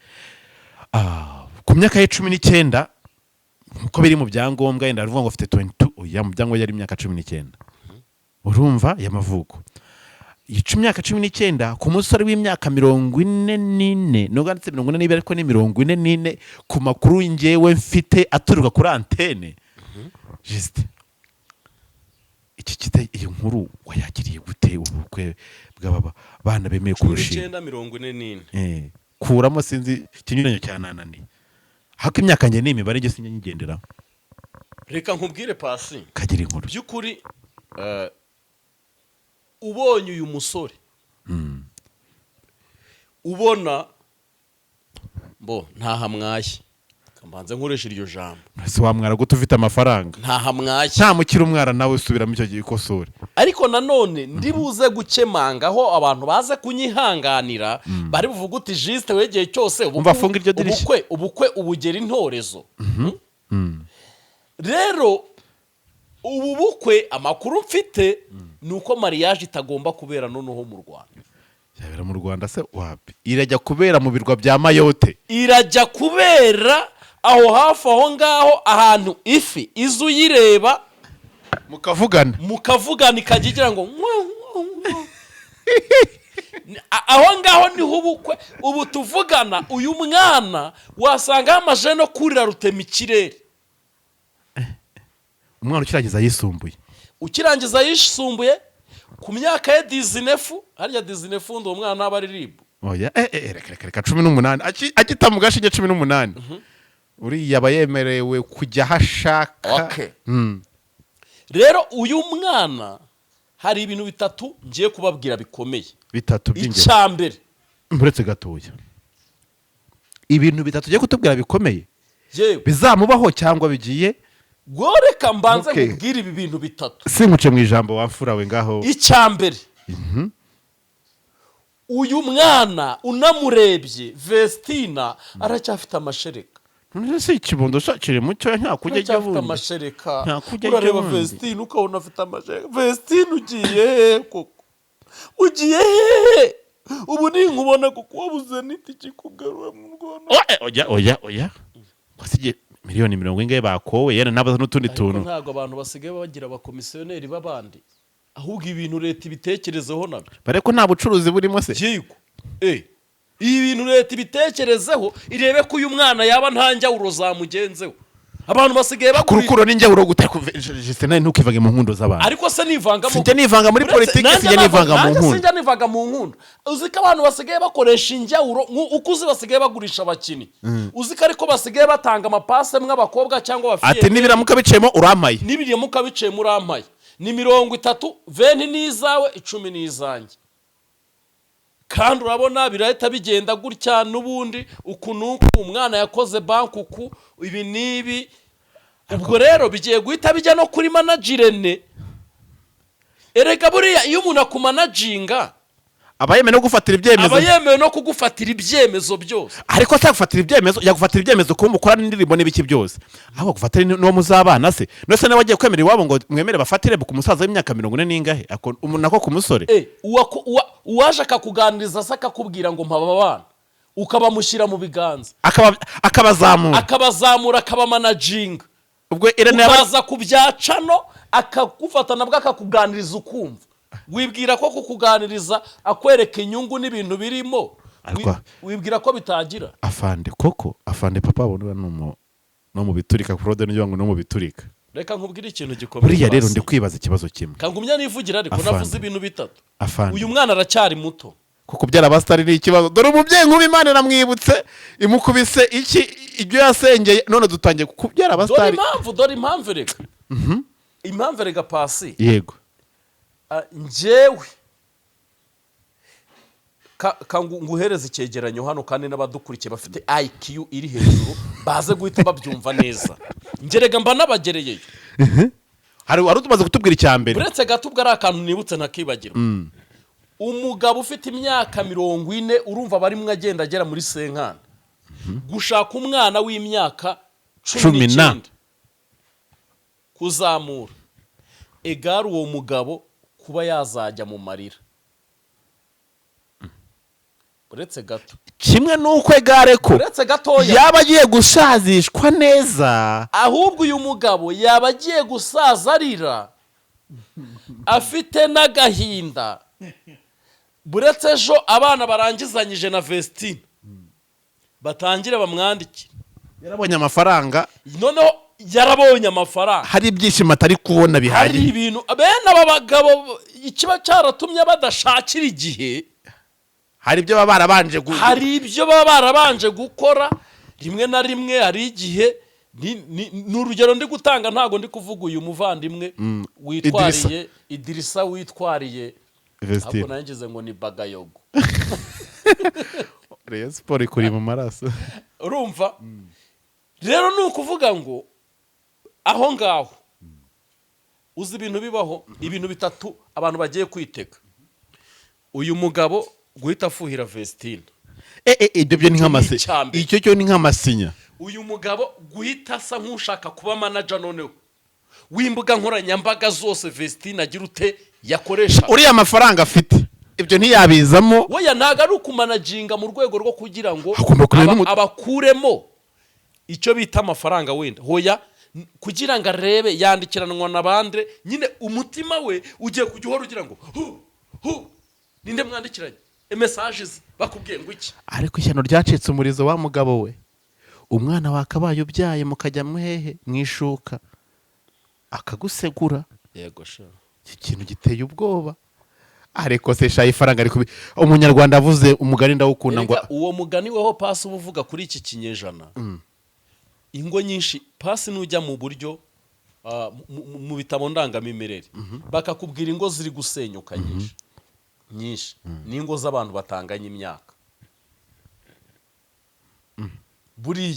Ku myaka ye 19 nkuko biri mu byangombwa, yenda aravuga ngo afite 22. Oya, mu byangombwa yari imyaka 19, urumva, y'amavuko. Yica imyaka 19 ku musore w'imyaka 44, nubwo handitse 42 ariko ni 44 ku makuru ngewe mfite aturuka kuri antene. Juste iki kita, iyi nkuru wayakiriye gute, ubukwe bw'aba bana bemeye cumi kurushinga? n'icyenda 44. Kuramo sinzi ikinyuranyo cyanananiye, hako imyaka njye ni imibare njye sinjya nyigenderaho. Reka nkubwire, Pasi. Kagira inkuru. By'ukuri, ubonye uyu musore, ubona bo ntahamwaye, mbanze nkoresha iryo jambo. Ese wamwara gute ufite amafaranga? Ntahamwaye. Nta umwara nawe usubiramo icyo gihe ikosore. Ariko nanone ndibuze gukemanga aho abantu baze kunyihanganira, bari buvuge uti Juste wegeye cyose Umva, funga iryo dirishya. Ubukwe ubugera intorezo. Rero ubu bukwe, amakuru mfite ni uko mariage itagomba kubera noneho mu Rwanda. Yabera mu Rwanda se wapi? Irajya kubera mu birwa bya Mayotte. Irajya kubera aho hafi aho ngaho, ahantu ifi iza uyireba. Mukavugana. Mukavugana, ikajya igira ngo mwa, mwa, mwa. Aho ngaho niho ubukwe. Ubu tuvugana, uyu mwana wasanga yamaje no kurira rutema ikirere. Umwana ukirangiza yisumbuye. Ukirangiza yisumbuye ku myaka ye 19. Harya 19 undi uwo mwana aba ari ribu? Oya, reka, reka, reka, 18. Agita mu gashinge 18, uriya aba yemerewe kujya aho ashaka. Okay. Rero uyu mwana hari ibintu bitatu ngiye kubabwira bikomeye. Bitatu by'ingenzi. Icya mbere. Uretse gatoya, ibintu bitatu ugiye kutubwira bikomeye yewe bizamubaho cyangwa bigiye? Reka mbanze Okay. nkubwire ibi bintu bitatu. Sinkuce mu ijambo, wamfura we, ngaho. Icya mbere, uyu mwana unamurebye, Vestina aracyafite amashereka. None se ikibondo sha kiri mucyo, nta kujya ajya Aracyafite bundi. amashereka. Nta kujya ajya Urareba bundi. Vestina ukabona afite amashereka. Vestina, ugiye hehe koko? Ugiye hehe? Ubu ninkubona kuko wabuze n'itike kugarura mu Rwanda. Oya, oya, oya, oya, wasigiye miliyoni mirongo ingahe bakowe yenda nabaza n'utundi Ariko tuntu. ntabwo abantu basigaye bagira abakomisiyoneri b'abandi, ahubwo ibintu leta ibitekerezeho nabyo. Bare ko nta bucuruzi burimo se? Yego, ibi bintu leta ibitekerezeho, irebe ko uyu mwana yaba nta njyawuro zamugenzeho. Abantu basigaye Ku bagura. rukundo n'injyawuro gute? Justin, ntukivange mu nkundo z'abantu. Ariko se nivangamo? Sinjya nivanga muri politiki, Nanjye sinjya nivanga mu nanjye nkundo. Sinjya nivanga mu nkundo. Uzi ko abantu basigaye bakoresha injyawuro uko uzi basigaye bagurisha abakinnyi? Uzi ko ariko basigaye batanga amapase mw'abakobwa cyangwa Ati abafiye? Nibiramuka biciyemo uramaye. Nibiramuka biciye muri, ni 30, 20 ni izawe, 10 ni izanjye. Kandi urabona birahita bigenda gutya n'ubundi, uku n'uku, umwana yakoze banki uku, ibi n'ibi. Ubwo rero bigiye guhita bijya no kuri manager Irene. Erega buriya iyo umuntu akumanaginga, aba yemewe no gufatira ibyemezo. Aba yemewe no kugufatira ibyemezo byose. Ariko se yagufatira ibyemezo, yagufatira ibyemezo kuba mukora n'indirimbo n'ibiki byose, ahubwo gufatira n'uwo muzabana se? None se nawe agiye kwemera iwabo ngo mwemere bafatire ku musaza w'imyaka 40 n'ingahe? Nako ku musore. Uwaje akakuganiriza se, akakubwira ngo mpaba abana, ukabamushyira mu biganza, akabazamura, akabazamura, akabamanaginga, ubwo Irene yaba ukaza ku bya channel, akagufata nabwo akakuganiriza, ukumva wibwira ko kukuganiriza akwereka inyungu n'ibintu birimo, wibwira ko bitagira? Afande koko, afande papa wabona no mu biturika, Claude niyo ngo no mu biturika. Reka nkubwire ikintu gikomeye. Buriya rero Pasi. ndi kwibaza ikibazo kimwe. Kangumya nivugira, ariko Afande. navuze ibintu bitatu. Afande. Uyu mwana aracyari muto. Ko kubyara abasitari ni ikibazo. Dore umubyeyi nk'ubu, Imana iramwibutse, imukubise iki, ibyo yasengeye, none dutangiye kubyara Dore abasitari. impamvu, dore impamvu, reka impamvu, reka Pasi. Yego. Njyewe ka nguhereze icyegeranyo hano, kandi n'abadukurikiye bafite IQ iri hejuru baze guhita babyumva neza. Ngerega mba nabagereyeyo. Hari wari utumaze kutubwira icya mbere. Uretse gato, ubwo ari akantu nibutse ntakibagirwa. Umugabo ufite imyaka 40, urumva barimo agenda agera muri cinquante, gushaka umwana w'imyaka cumi Cumi na. n'icyenda kuzamura, egare uwo mugabo kuba yazajya mu marira. Uretse gato. Kimwe n'uko egare ko Uretse gatoya. yaba agiye gusazishwa neza. Ahubwo uyu mugabo yaba agiye gusaza arira, afite n'agahinda. Buretse ejo abana barangizanyije na Vestine batangire bamwandikire. Yarabonye amafaranga. Noneho yarabonye amafaranga. Hari ibyishimo atari kubona Hari bihagije. ibintu bene aba bagabo ikiba cyaratumye badashakira igihe. Hari ibyo baba barabanje Hari ibyo baba barabanje gukora. Rimwe na rimwe hari igihe ni urugero ndi gutanga, ntabwo ndi kuvuga uyu muvandimwe witwariye Idirisa, witwariye Vestine. Ahubwo nangize ngo ni Bagayogo. Rayon Sport ikuri mu maraso. Urumva rero, ni ukuvuga ngo aho ngaho uzi ibintu bibaho, ibintu bitatu abantu bagiye kwitega: uyu mugabo guhita afuhira Vestine. Ibyo byo ni nk'amasi Icya mbere. Icyo cyo ni nk'amasinya. Uyu mugabo guhita asa nk'ushaka kuba manager noneho w'imbuga nkoranyambaga zose Vestine agira ute yakoresha. Uriya mafaranga afite, ibyo ntiyabizamo. Weya, ntabwo ari ukumanaginga mu rwego rwo kugira ngo Agomba kureba abakuremo icyo bita amafaranga wenda. Hoya, kugira ngo arebe yandikiranwa na bande nyine. Umutima we ugiye kujya uhora ugira ngo hu hu, ninde mwandikiranye message ze, bakubwiye ngo iki? Ariko ishyano ryacitse umurizo wa mugabo we. Umwana wakabaye ubyaye mukajya muhehe mu ishuka, akagusegura. Yego sha. Iki kintu giteye ubwoba. Ariko se shayi, ifaranga ariko umunyarwanda avuze umugani ndawukunda ngo Erega uwo mugani weho Pasi uba uvuga kuri iki kinyejana. Ingo nyinshi Pasi, nujya mu buryo mu bitabo ndangamimerere, bakakubwira ingo ziri gusenyuka nyinshi nyinshi, ni ingo z'abantu batanganya imyaka. Buriya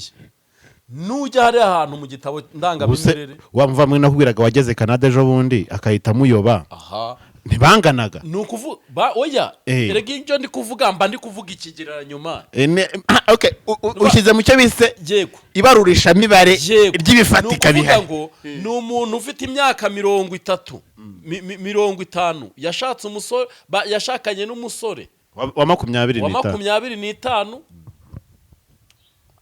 nujya hariya ahantu mu gitabo Ubuse ndangamimerere. wa muvamwe nakubwiraga wageze Canada ejo bundi akahita amuyoba, Aha. ntibanganaga. Ni ukuvuga ba oya. Erega ibyo ndi kuvuga, mba ndi kuvuga ikigereranyo man. Okay, ushyize mu cyo bise ibarurishamibare Yego. ry'ibifatika Ni ukuvuga bihari. ngo ni umuntu ufite imyaka 30, 50, yashatse umusore, yashakanye n'umusore wa 20 wa n'itanu. 25,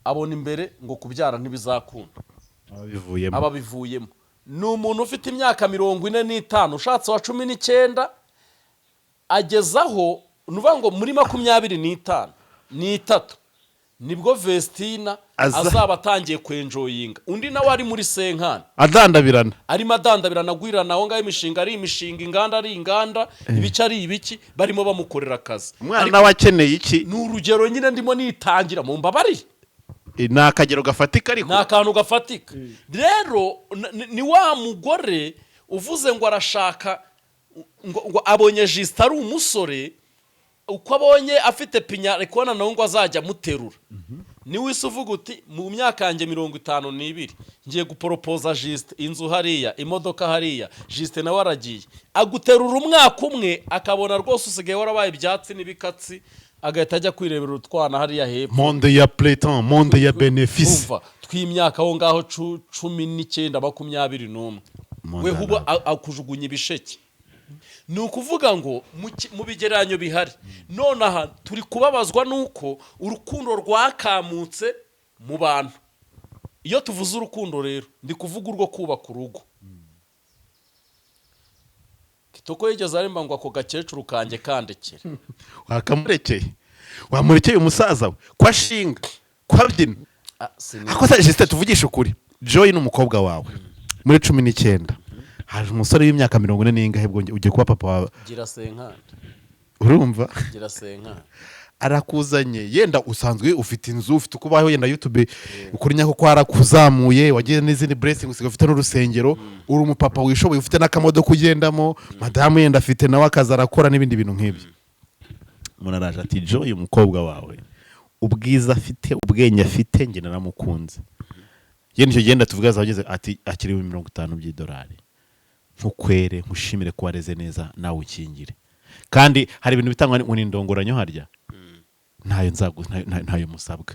abona imbere ngo kubyara ntibizakunda. Ababivuyemo. Aba bivuyemo. Ni umuntu ufite imyaka 45 ushatse wa 19, agezaho, ni ukuvuga ngo muri 25 n'itatu nibwo Vestina azaba atangiye kwenjoyinga, undi nawe ari muri cinquante. Adandabirana. Arimo adandabirana, agwirana aho ngaho, imishinga ari imishinga, inganda ari inganda, ibiki ari ibiki, barimo bamukorera akazi. Umwana Ariko nawe akeneye iki? Ni urugero nyine ndimo nitangira, mu mbabarire. Ni akagero gafatika ariko. Ni akantu gafatika rero. Ni wa mugore uvuze ngo arashaka, ngo abonye Jisita ari umusore. Uko abonye afite pinya, ari kubona nawe ngo azajya amuterura. Niwe isi uvuga uti: "Mu myaka yanjye 52 ngiye guporopoza Justin, inzu hariya, imodoka hariya." Justin nawe aragiye aguterura umwaka umwe, akabona rwose usigaye warabaye ibyatsi n'ibikatsi, agahita ajya kwirebera utwana hariya hepfo. Monde ya pletan, monde ya bénéfice. Umva, tw'imyaka aho ngaho 19, 21. Monde We huba akujugunya ibisheke. Ni ukuvuga ngo mu bigereranyo bihari nonaha, turi kubabazwa n'uko urukundo rwakamutse mu bantu. Iyo tuvuze urukundo rero, ndi kuvuga urwo kubaka urugo. Kitoko yigeze arimba ngo: "Ako gakecuru kanjye kandekere." Wakamurekeye, wamurekeye umusaza we ko ashinga, ko abyina. Ah, Ako se Justin, tuvugishe ukuri, Joy ni umukobwa wawe muri 19, haje umusore w'imyaka 40 n'ingahe, bwo ugiye kuba papa wawe. Gira senkani. Urumva? Gira senkani. Arakuzanye, yenda usanzwe ufite inzu, ufite uko ubayeho, yenda YouTube ukuri nyako ko warakuzamuye, wagize n'izindi blessing, usigaye ufite n'urusengero, uri umupapa wishoboye, ufite n'akamodoka ugendamo, madamu yenda afite nawe akazi arakora n'ibindi bintu nk'ibyo. Umuntu araje ati: "Joy umukobwa wawe, ubwiza afite, ubwenge afite, njye naramukunze." Yenda icyo genda tuvuga azaba ageze ati akiri mu 50 by'idolari, nkukwere, nkushimire ko wareze neza, nawe ukingire. Kandi hari ibintu bitangwa ngo ni indongoranyo harya, ntayo nzagu ntayo musabwa.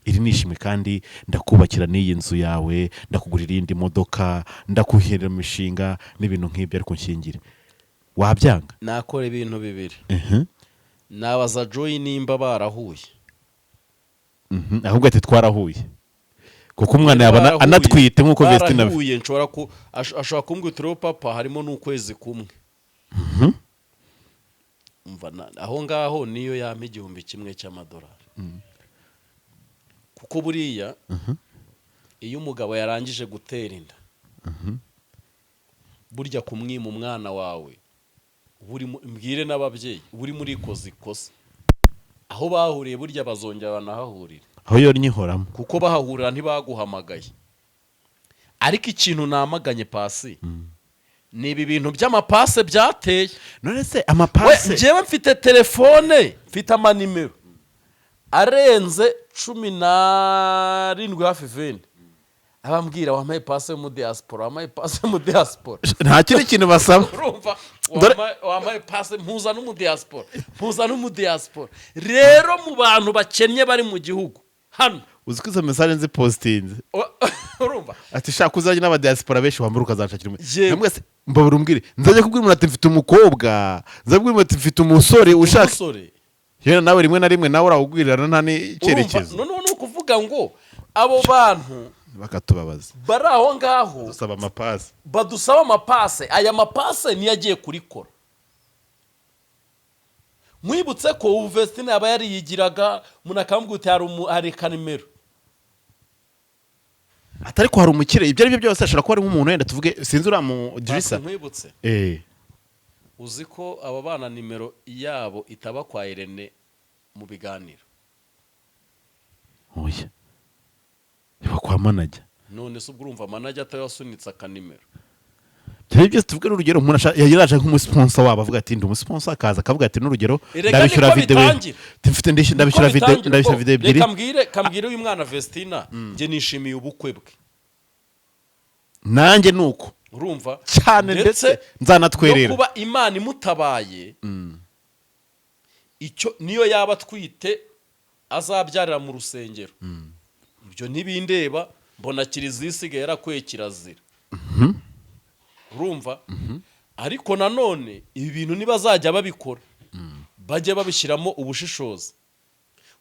Iri ni ishimwe, kandi ndakubakira n'iyi nzu yawe, ndakugurira iyindi modoka, ndakuhera imishinga n'ibintu nk'ibyo, ariko nshyingire. Wabyanga? Nakora ibintu bibiri. Nabaza Joy nimba barahuye. Ahubwo ati: "Twarahuye," kuko umwana yaba anatwite nk'uko Vestina Barahuye, nshobora ku ashobora kumbwira uti: "Rero papa, harimo n'ukwezi kumwe." Umva, aho ngaho niyo yampa 1000 cy'amadolari, kuko buriya iyo umugabo yarangije gutera inda, burya kumwima umwana wawe, mbwire n'ababyeyi, uba uri muri ikoze ikosa. Aho bahuriye burya bazongera banahahurire. Aho yonnye ihoramo. Kuko bahahurira ntibaguhamagaye. Ariko ikintu namaganye, pasi, ni ibi bintu by'amapase byateye. None se We amapase? Njyewe mfite telefone, mfite amanimero arenze 17, hafi 20, abambwira: "Wampaye passe yo mu diaspora, wampaye passe yo mu diaspora." Nta kindi kintu basaba. Urumva? "Wampaye passe, mpuza n'umudiaspora, mpuza n'umudiaspora." Rero mu bantu bakennye bari mu gihugu hano, Uzi ko izo message nzipositinze? Urumva? Ati: "Shaka uzajye n'abadiaspora benshi, wambura ukazanshakira Yewe. Namwe se mbabura umbwire, nzajya kubwira umuntu ati: 'Mfite umukobwa,' nzajya kubwira umuntu ati: 'Mfite umusore ushaka.'" Umusore. Yewe, nawe rimwe na rimwe nawe urawugwirirana nta n'icyerekezo. Urumva? Noneho ni ukuvuga ngo abo bantu Bakatubabaza. bari aho ngaho dusaba amapasi. Badusaba amapase. Aya mapase niyo agiye kurikora. Mwibutse ko ubu Vestine yaba yariyigiraga, umuntu akamubwira uti: "Hari kanimero." Atari ko hari umukire, ibyo ari byo byose ashobora kuba ari nk'umuntu wenda tuvuge, sinzi uriya mu Dirisa. Nkwibutse, uzi ko aba bana nimero yabo itaba kwa Irene mu biganiro? Oya, iba kwa manager. None se ubwo urumva manager atayasunitse akanimero? Ibyo byose, tuvuge n'urugero, umuntu yari nk'umusponsor wabo, avuga ati: "Ndi umusponsor," akaza akavuga ati: "N'urugero, Erega ndabishyura niko video bitangira. mfite, ndabishyura Niko video, bitangira, ndabishyura ubwo video ebyiri." Reka mbwire, kambwire uyu mwana Vestina, njye nishimiye ubukwe bwe. Nanjye ni uko. Urumva? Cyane, ndetse no nzanatwerera. kuba Imana imutabaye, icyo niyo yaba atwite azabyarira mu rusengero, ibyo ntibindeba. Mbona kiliziya isigaye yarakwiye kirazira. Urumva? Ariko nanone ibi bintu nibazajya babikora, bajye babishyiramo ubushishozi.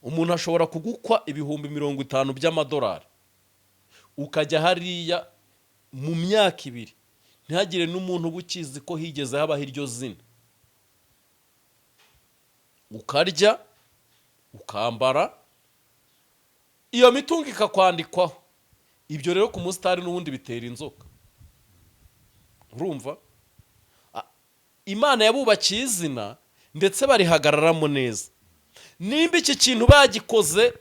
Umuntu ashobora kugukwa 50,000 by'amadolari, ukajya hariya mu myaka 2 ntihagire n'umuntu uba ukizi ko higeze habaho iryo zina, ukarya, ukambara, iyo mitungo ikakwandikwaho. Ibyo rero ku musitari n'ubundi bitera inzoka. Urumva? Imana yabubakiye izina ndetse barihagararamo neza. Nimba iki kintu bagikoze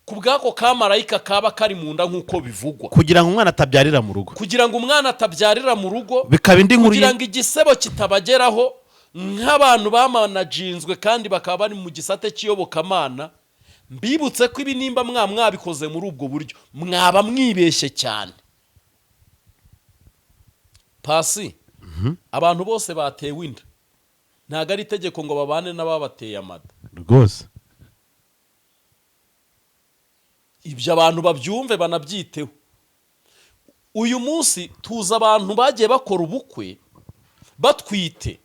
ku bw'ako kamarayika kaba kari mu nda nk'uko bivugwa, Kugira ngo umwana atabyarira mu rugo. Kugira ngo umwana atabyarira mu rugo. Bikaba indi nkuru. Kugira ngo igisebo kitabageraho. Nk'abantu bamanajinzwe kandi bakaba bari mu gisate cy'iyobokamana, mbibutse ko ibi nimba mwabikoze muri ubwo buryo, mwaba mwibeshye cyane. Pasi, abantu bose batewe inda ntabwo ari itegeko ngo babane n'ababateye amada. Rwose. Ibyo abantu babyumve, banabyiteho. Uyu munsi tuzi abantu bagiye bakora ubukwe batwite,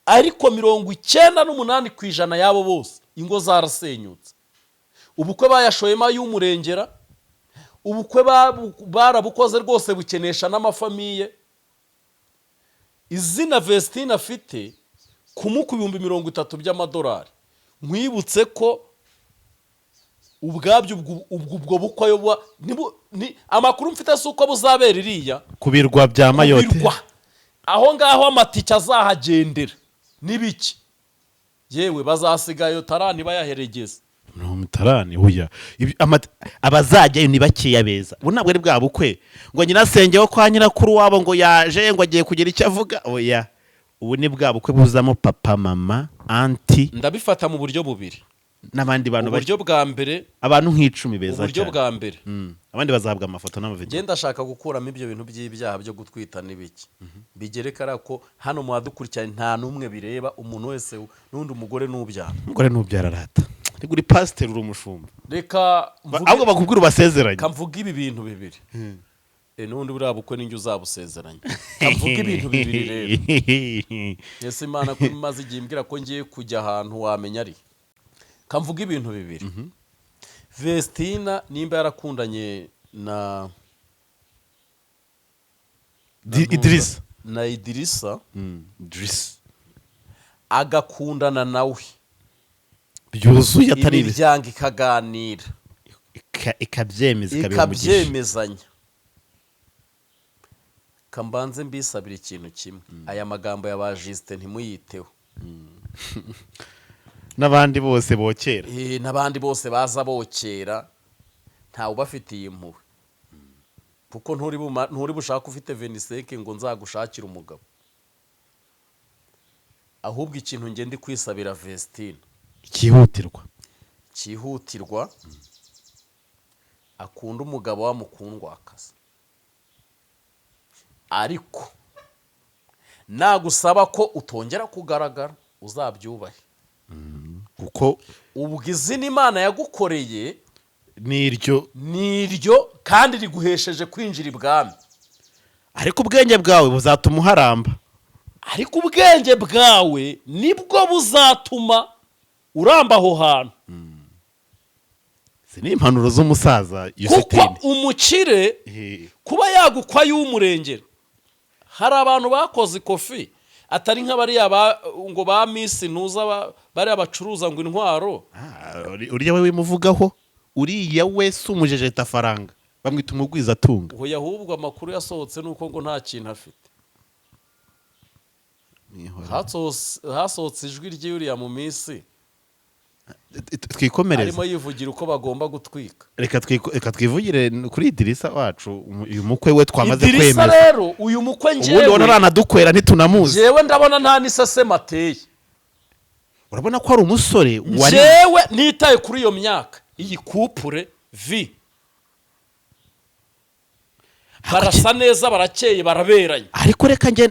ariko 98% y'abo bose ingo zarasenyutse. Ubukwe bayashoyemo ay'umurengera, ubukwe barabukoze rwose bukenesha n'amafamiye. Izina Vestine afite kumuka 30,000 by'amadolari, nkwibutse ko ubwabyo ubwo bukwe ayobowa amakuru mfite si uko buzabera iriya ku birwa bya Mayotte. Birwa aho ngaho, amatike azahagendera n'ibiki, yewe bazasigayo tarani bayaheregeza. 30 huya. Abazajyayo ni bakeya beza. Ubu ntabwo ari bwa bukwe ngo nyirasenge wo kwa nyirakuru wabo ngo yaje, ngo agiye kugira icyo avuga. Oya, ubu ni bwa bukwe buzamo papa, mama, aunty Ndabifata mu buryo bubiri. n'abandi bantu Uburyo bwa mbere, abantu nk'icumi beza uburyo cyane. bwa mbere, Abandi bazahabwa amafoto n'amavideo. Ngenda ndashaka gukuramo ibyo bintu by'ibyaha byo gutwita n'ibiki, bigereka ko hano mu badukurikiranye nta n'umwe bireba, umuntu wese n'undi umugore n'ubyara. Umugore n'ubyara arata. Ariko uri pasiteri, uri umushumba. Reka mvuge. Ahubwo bakubwira ubasezeranye. Kamvuga ibi bintu bibiri. N'ubundi buriya bukwe n'injye uzabusezeranye. Kamvuga ibintu bibiri rero. Ese Imana ko imaze igihe imbwira ko ngiye kujya ahantu, wamenya ari? Kamvuga ibintu bibiri. Vestina nimba yarakundanye na Idrissa. na Idirisa, Idrissa. agakundana nawe Byuzuye, atari ibi. imiryango ikaganira, Ikabyemeza, ikabiha umugisha. ikabyemezanya, kambanze mbisabira ikintu kimwe: aya magambo ya ba Justin ntimuyiteho. N'abandi bose bokera. N'abandi bose baza bokera, ntawe ubafitiye impuhwe, kuko nturi bushake ufite 25 ngo nzagushakire umugabo. Ahubwo ikintu ngenda kwisabira Vestine Cyihutirwa, cyihutirwa, akunda umugabo wamukundwa akazi, ariko nagusaba ko utongera kugaragara, uzabyubahe. Kuko Ubwo izina Imana yagukoreye n'iryo ni iryo, kandi riguhesheje kwinjira ibwami. Ariko ubwenge bwawe buzatuma uharamba. Ariko ubwenge bwawe nibwo buzatuma uramba aho hantu. Izi ni impanuro z'umusaza Kuko Yusitini. umukire kuba yagukwa y'umurengera, hari abantu bakoze ikofi atari nk'abariya ngo ba misi ntuza bariya bacuruza ngo intwaro. Uriya we wimuvugaho, uriya we si umujejetafaranga, bamwita umugwizatunga. Oya, ahubwo amakuru yasohotse ni uko ngo nta kintu afite. Hasohotse ijwi ry'uriya mu minsi Twikomereze. arimo yivugira uko bagomba gutwika. Reka twivugire kuri Idirisa wacu, uyu mukwe we twamaze Idirisa kwemeza. rero, uyu mukwe, Ubundi ubona njyewe aranadukwera, ntitunamuzi. njyewe ndabona nta n'iseseme ateye. Urabona ko ari umusore wari Njyewe nitaye kuri iyo myaka, iyi couple vi barasa neza, barakeye, baraberanye. Ariko reka njye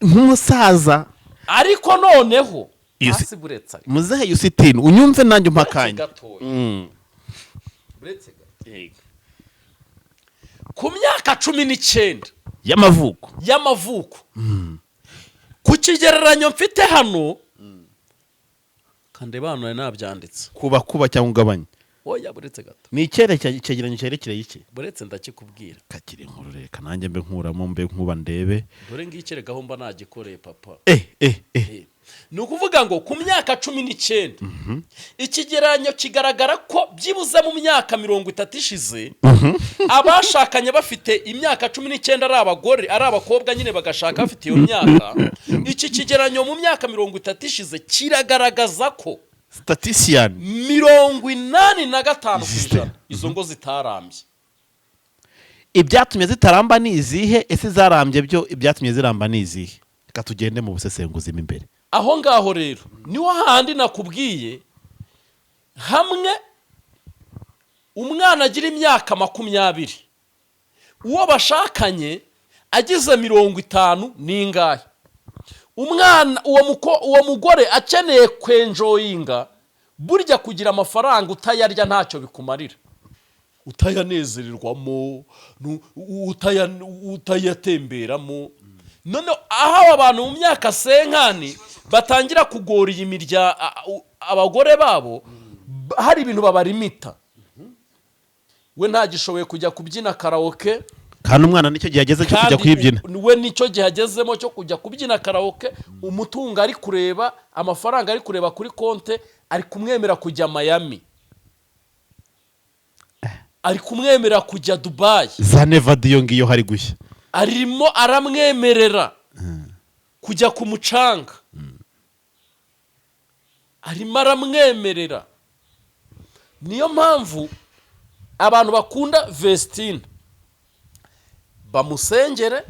nk'umusaza Ariko noneho Iyo hasi buretse ariko. Muzehe Yusitini, unyumve nanjye umpa Buretse akanya. gatoya. Buretse gato. Ku myaka 19 y'amavuko, y'amavuko, ku kigereranyo mfite hano, kandeba hano, nari nabyanditse. Kuba kuba cyangwa ugabanya. Oya, buretse gato. Ni icyegeranyo cyerekereye iki? Buretse, ndakikubwira. Kakiri inkuru, reka nanjye mbe nkuramo, mbe nkuba ndebe. Dore ngiki, reka aho mba nagikoreye, papa. Eh eh eh. Ni ukuvuga ngo ku myaka 19, ikigereranyo kigaragara ko byibuze mu myaka 30 ishize, abashakanye bafite imyaka 19, ari abagore ari abakobwa nyine, bagashaka bafite iyo myaka, iki kigereranyo mu myaka 30 ishize kiragaragaza ko Statistician. 85% izo ngo zitarambye. Ibyatumye zitaramba ni izihe? Ese zarambye byo, ibyatumye ziramba ni izihe? Reka tugende mu busesenguzi mo imbere. Aho ngaho rero niho handi nakubwiye, hamwe umwana agira imyaka 20, uwo bashakanye agize 50 n'ingahe. Umwana uwo mugore akeneye kwenjoyinga. Burya kugira amafaranga utayarya ntacyo bikumarira, utayanezererwamo, utayatemberamo. None aho abantu mu myaka 50 batangira kugora iyi mirya abagore babo, hari ibintu babarimita, we ntagishoboye kujya kubyina karaoke. Kandi umwana nicyo gihe ageze cyo kujya Kandi kuyibyina. We nicyo gihe agezemo cyo kujya kubyina karaoke. Umutungo ari kureba, amafaranga ari kureba kuri konte, ari kumwemera kujya Miami, ari kumwemera kujya Dubai. Za Nevada iyo ngiyo hari gushya. Arimo aramwemerera kujya ku mucanga, arimo aramwemerera. Niyo mpamvu abantu bakunda Vestine bamusengere.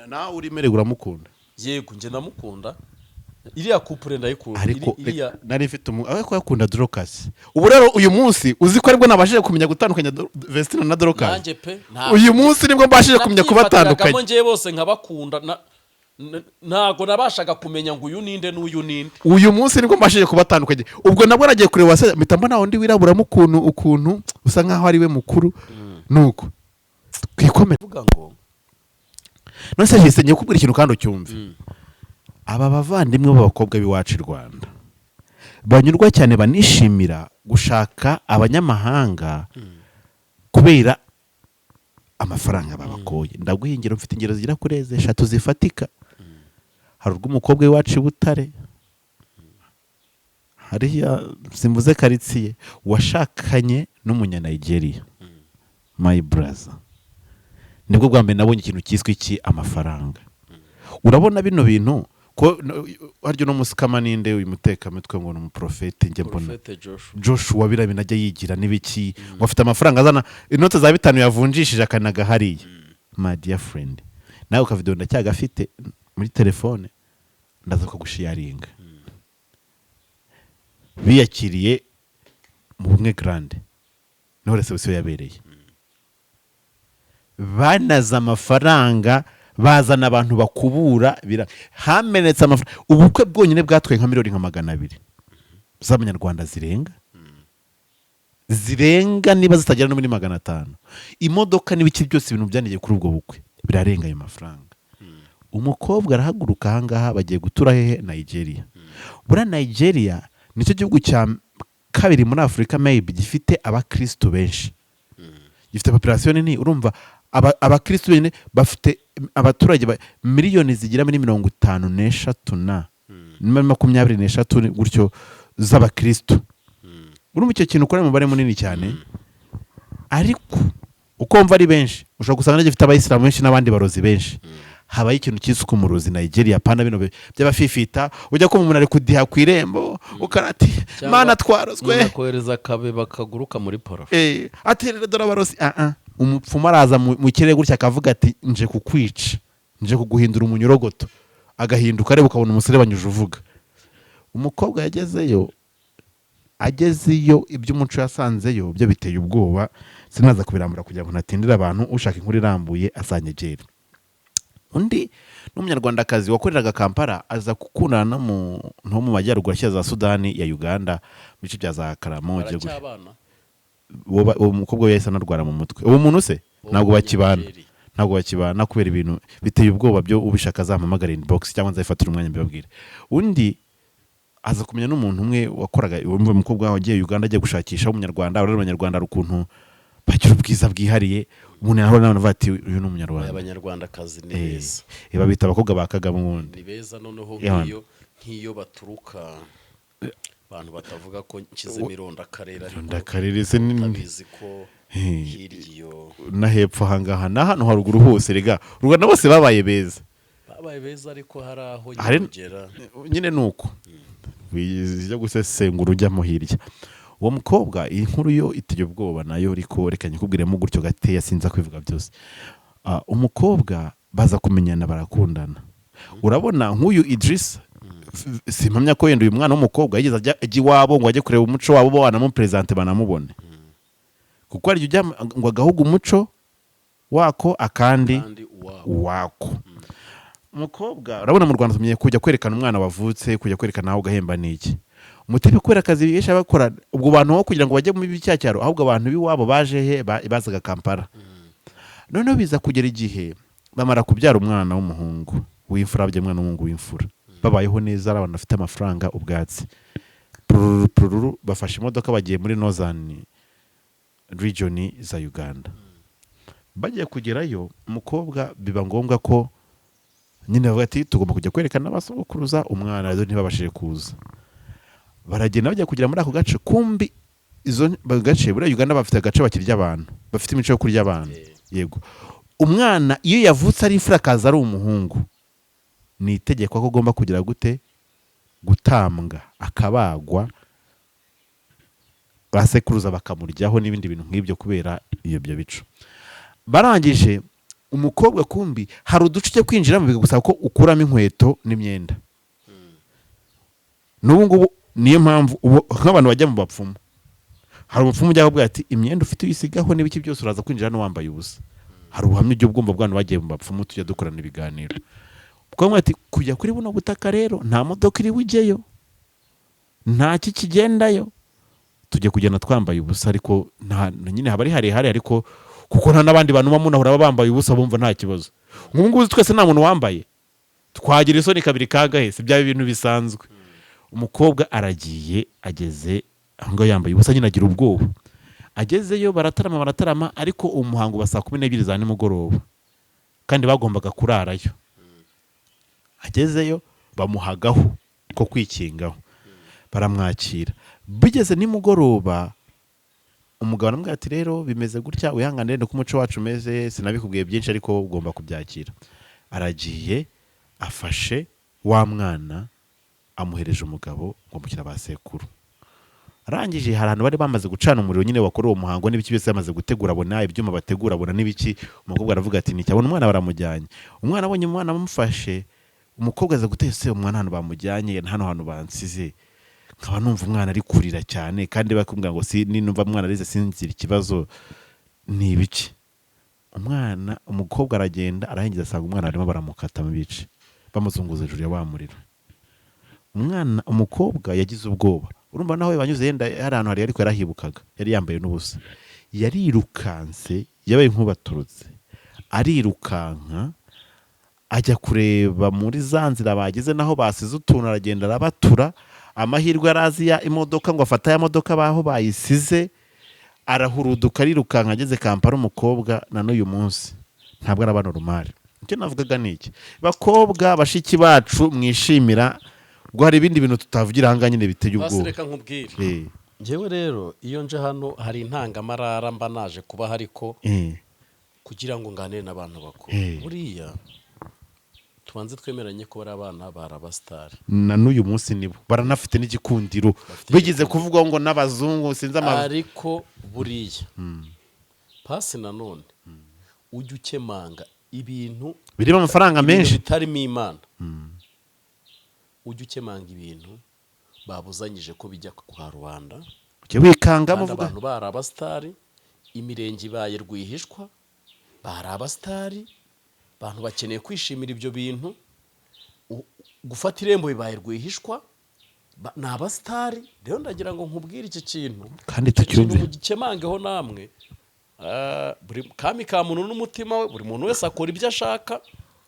Nawe urimererwa uramukunda. Yego, njye ndamukunda, iriya couple ndayikunda. Ariko iriya nari mfite ariko yakunda Dorcas. Ubu rero uyu munsi uzi ko aribwo nabashije kumenya gutandukanya Vestine na Dorcas. Nanjye pe nta Uyu munsi nibwo mbashije kumenya nabyifatiragamo. kubatandukanya. Njyewe bose nkabakunda, ntago nabashaga kumenya ngo uyu ninde n'uyu ninde. Uyu munsi nibwo mbashije kubatandukanya. Ubwo nabwo nagiye kureba wase, mpita mbona undi wiraburamo ukuntu usa nkaho ari we mukuru, nuko twikomere. Vuga ngo None se hise ngiye kukubwira ikintu kandi ucyumve. Aba bavandimwe b'abakobwa b'iwacu i Rwanda banyurwa cyane, banishimira gushaka abanyamahanga kubera amafaranga babakoye. Ndaguha ingero, mfite ingero zigera kuri eshatu zifatika. Hari urw'umukobwa w'iwacu i Butare hariya, simvuze karitsiye, washakanye n'Umunyanayigeriya. My brother, nibwo bwa mbere nabonye ikintu cyiswe iki? Amafaranga. Urabona bino bintu ko harya uno musikama ninde, uyu mutekamitwe ngo ni umuprofete njye mbona? Prophet Joshua. Joshua, biriya bintu ajya yigira n'ibiki, ngo afite amafaranga, azana inote za 5 yavunjishije akanaga hariya. My dear friend, nawe ukavidewo ndacyagafite muri telefone, ndaza kugusharinga. Biyakiriye mu Bumwe Grande, niho reception yabereye. Banaze amafaranga, bazana abantu bakubura, hamenetse amafaranga. Ubukwe bwonyine bwatwaye nka miliyoni nka 200 z'amanyarwanda zirenga, niba zitagera no muri 500. Imodoka n'ibiki byose, ibintu byanigeye kuri ubwo bukwe birarenga ayo mafaranga. Umukobwa arahaguruka ahangaha, bagiye gutura hehe? Nigeria. Buriya Nigeria nicyo gihugu cya kabiri muri Afurika maybe gifite abakristo benshi, gifite population nini. Urumva abakristo benyine bafite abaturage miliyoni zigera muri 53 na 23 gutyo z'abakristo. Urumva icyo kintu ukora, umubare munini cyane. Ariko uko mva ari benshi, ushobora gusanga gifite abayisilamu benshi n'abandi barozi benshi. Habaho ikintu cyiswe umurozi Nigeria, pana bino by'abafifita ujya kumva umuntu ari kudiha ku irembo, ukarati mana twarozwe. Kohereza akabeba kaguruka muri plafond. Ati rero dore abarozi. Ah ah, umupfumu araza mu kirere gutya akavuga ati: "Nje kukwica, nje kuguhindura umunyorogoto." Agahinduka areba, ukabona umuserebanyije uvuga. Umukobwa yagezeyo, agezeyo iby'umuco yasanzeyo byo biteye ubwoba. Sinaza kubirambura kugira ngo ntatindire abantu. Ushaka inkuru irambuye azanyegere. Undi n'Umunyarwandakazi wakoreraga Kampala, aza gukundana n'umuntu wo mu majyaruguru ashyira za Sudani ya Uganda, mu bice bya za Karamoja gutya. Baracyabana? Uwo mukobwa we yahise anarwara mu mutwe. Uwo muntu se Uwo ntabwo bakibana. Munyanigeriya. Ntabwo bakibana kubera ibintu biteye ubwoba byo. Ubishaka azampamagara inbox cyangwa nzabifatira umwanya mbibabwire. Undi aza kumenya n'umuntu umwe wakoraga, uwo mukobwa wagiye Uganda agiye gushakisha, w'Umunyarwanda. Urabona Abanyarwanda hari ukuntu bagira ubwiza bwihariye, umuntu yahura n'abantu avuga ati: "Uyu ni Umunyarwanda." Abanyarwandakazi ni beza. Babita abakobwa ba Kagame ubundi. Ni beza noneho. Ewana. Nk'iyo baturuka, abantu batavuga ko nshyize ironda akarere, ariko Ndakarere se ni utabizi ko hirya iyo na hepfo ahangaha na hano haruguru hose, rega u Rwanda bose babaye beza. Babaye beza, ariko hari aho kugera. Nyine ni uko bijya gusesengura ujyamo hirya. Uwo mukobwa, iyi nkuru yo iteye ubwoba nayo, ariko reka nyikubwiremo gutyo gateya, sinza kwivuga byose. Umukobwa baza kumenyana, barakundana. Urabona nk'uyu Idris Simpamya ko wenda uyu mwana w'umukobwa yigeze ajya iwabo ngo ajye kureba umuco wabo, bo banamuperezante banamubone, kuko hari igihe ujya ngo agahugu umuco wako akandi Kandi uwabo. Wako umukobwa, urabona mu Rwanda tumenye kujya kwerekana umwana wavutse, kujya kwerekana aho ugahemba n'iki umutipe, kubera akazi benshi bakora. Ubwo bantu aho kugira ngo bajye muri cya cyaro, ahubwo abantu b'iwabo baje he? Bazaga Kampala. Noneho biza kugera igihe bamara kubyara umwana w'umuhungu w'imfura, babyaye umwana w'umuhungu w'imfura, babayeho neza, ari abantu bafite amafaranga, ubwatsi, pururu pururu, bafashe imodoka bagiye muri Northern Region za Uganda. Bagiye kugerayo, umukobwa biba ngombwa ko nyine bavuga ati: "Tugomba kujya kwerekana abasogokuruza umwana." Rero ntibabashije kuza, baragenda, bajya kugera muri ako gace, kumbi izo gace buriya Uganda bafite agace bakirya abantu, bafite imico yo kurya abantu. Yego, umwana iyo yavutse ari imfura, akaza ari umuhungu, ni itegeko ko agomba kugira gute? Gutambwa, akabagwa, ba sekuruza bakamuryaho n'ibindi bintu nk'ibyo kubera iyo byo bico. Barangije, umukobwa kumbi hari uduce ujya kwinjiramo bikagusaba ko ukuramo inkweto n'imyenda. N'ubu ngubu niyo mpamvu ubu nk'abantu bajya mu bapfumu, hari umupfumu ujya akubwira ati: "Imyenda ufite uyisigaho n'ibiki byose, uraza kwinjira hano wambaye ubusa." Hari ubuhamya ujya ubwumva bw'abantu bagiye mu bapfumu, tujya dukorana ibiganiro. Umukobwa ati: "Kujya kuri buno butaka rero nta modoka iri bujyeyo, nta kikigendayo, tujya kugenda twambaye ubusa." Ariko nta nyine haba ari harehare, ariko kuko nta n'abandi bantu baba munahura baba bambaye ubusa, bumva nta kibazo. Nk'ubu ngubu twese nta muntu wambaye, twagira isoni kabiri kangahe? Si byaba ibintu bisanzwe. Umukobwa aragiye, ageze aho ngaho yambaye ubusa, nyine agira ubwoba. Agezeyo baratarama, baratarama, ariko umuhango uba saa 12 za nimugoroba kandi bagombaga kurarayo. Agezeyo bamuhagaho ko kwikingaho, baramwakira. Bigeze nimugoroba, umugabo aramubwira ati: "Rero bimeze gutya, wihangane, uko umuco wacu umeze, sinabikubwiye byinshi ariko ugomba kubyakira." Aragiye, afashe wa mwana, amuhereje umugabo ngo mushyira ba sekuru. Arangije, hari ahantu bari bamaze gucana umuriro nyine bakora uwo muhango n'ibiki byose bamaze gutegura, abona ibyuma bategura, abona n'ibiki. Umukobwa aravuga ati: "Nicyo." Abona umwana baramujyanye. Umwana abonye umwana amufashe, umukobwa aza gutese umwana ahantu bamujyanye, hano hantu bansize, nkaba numva umwana ari kurira cyane, kandi bakubwira ngo si ninumva umwana arize sinzira ikibazo ni ibiki. Umwana, umukobwa aragenda, arahengeza, asanga umwana barimo baramukata mu bice, bamuzunguza hejuru ya wa muriro. Umwana, umukobwa yagize ubwoba. Urumva naho banyuze yenda hari ahantu hari, ariko yarahibukaga, yari yambaye n'ubusa. Yarirukanse, yabaye nk'ubaturutse, arirukanka ajya kureba muri za nzira bageze naho basize utuntu, aragenda arabatura. Amahirwe arazi ya imodoka, ngo afate ya modoka baho bayisize, arahuruduka, arirukanka, ageze Kampala. Umukobwa na n'uyu munsi ntabwo araba normal. Icyo navugaga ni iki: bakobwa bashiki bacu mwishimira, ubwo hari ibindi bintu tutavugira ahangaha nyine biteye Basi ubwoba. Reka nkubwire. Njyewe rero iyo nje hano hari intangamarara mba naje kubaho, ariko kugira ngo nganire n'abantu bakuru, buriya tubanze twemeranye ko bari abana bari abasitari. Na n'uyu munsi nibo baranafite n'igikundiro, bigeze kuvugwa ngo n'abazungu sinzi ama Ariko buriya pasi nanone ujya ukemanga ibintu birimo amafaranga ibintu menshi bitarimo Imana, ujya ukemanga ibintu babuzanyije ko bijya kwa rubanda. Ujya wikanga Kandi muvuga abantu bari abasitari, imirenge ibaye rwihishwa, bari abasitari, abantu bakeneye kwishimira ibyo bintu. Gufata irembo bibaye rwihishwa, ni abasitari. Rero ndagira ngo nkubwire iki kintu, Kandi icyo kintu tucyumve. mugikemangeho namwe. Buri kami ka muntu n'umutima we, buri muntu wese akora ibyo ashaka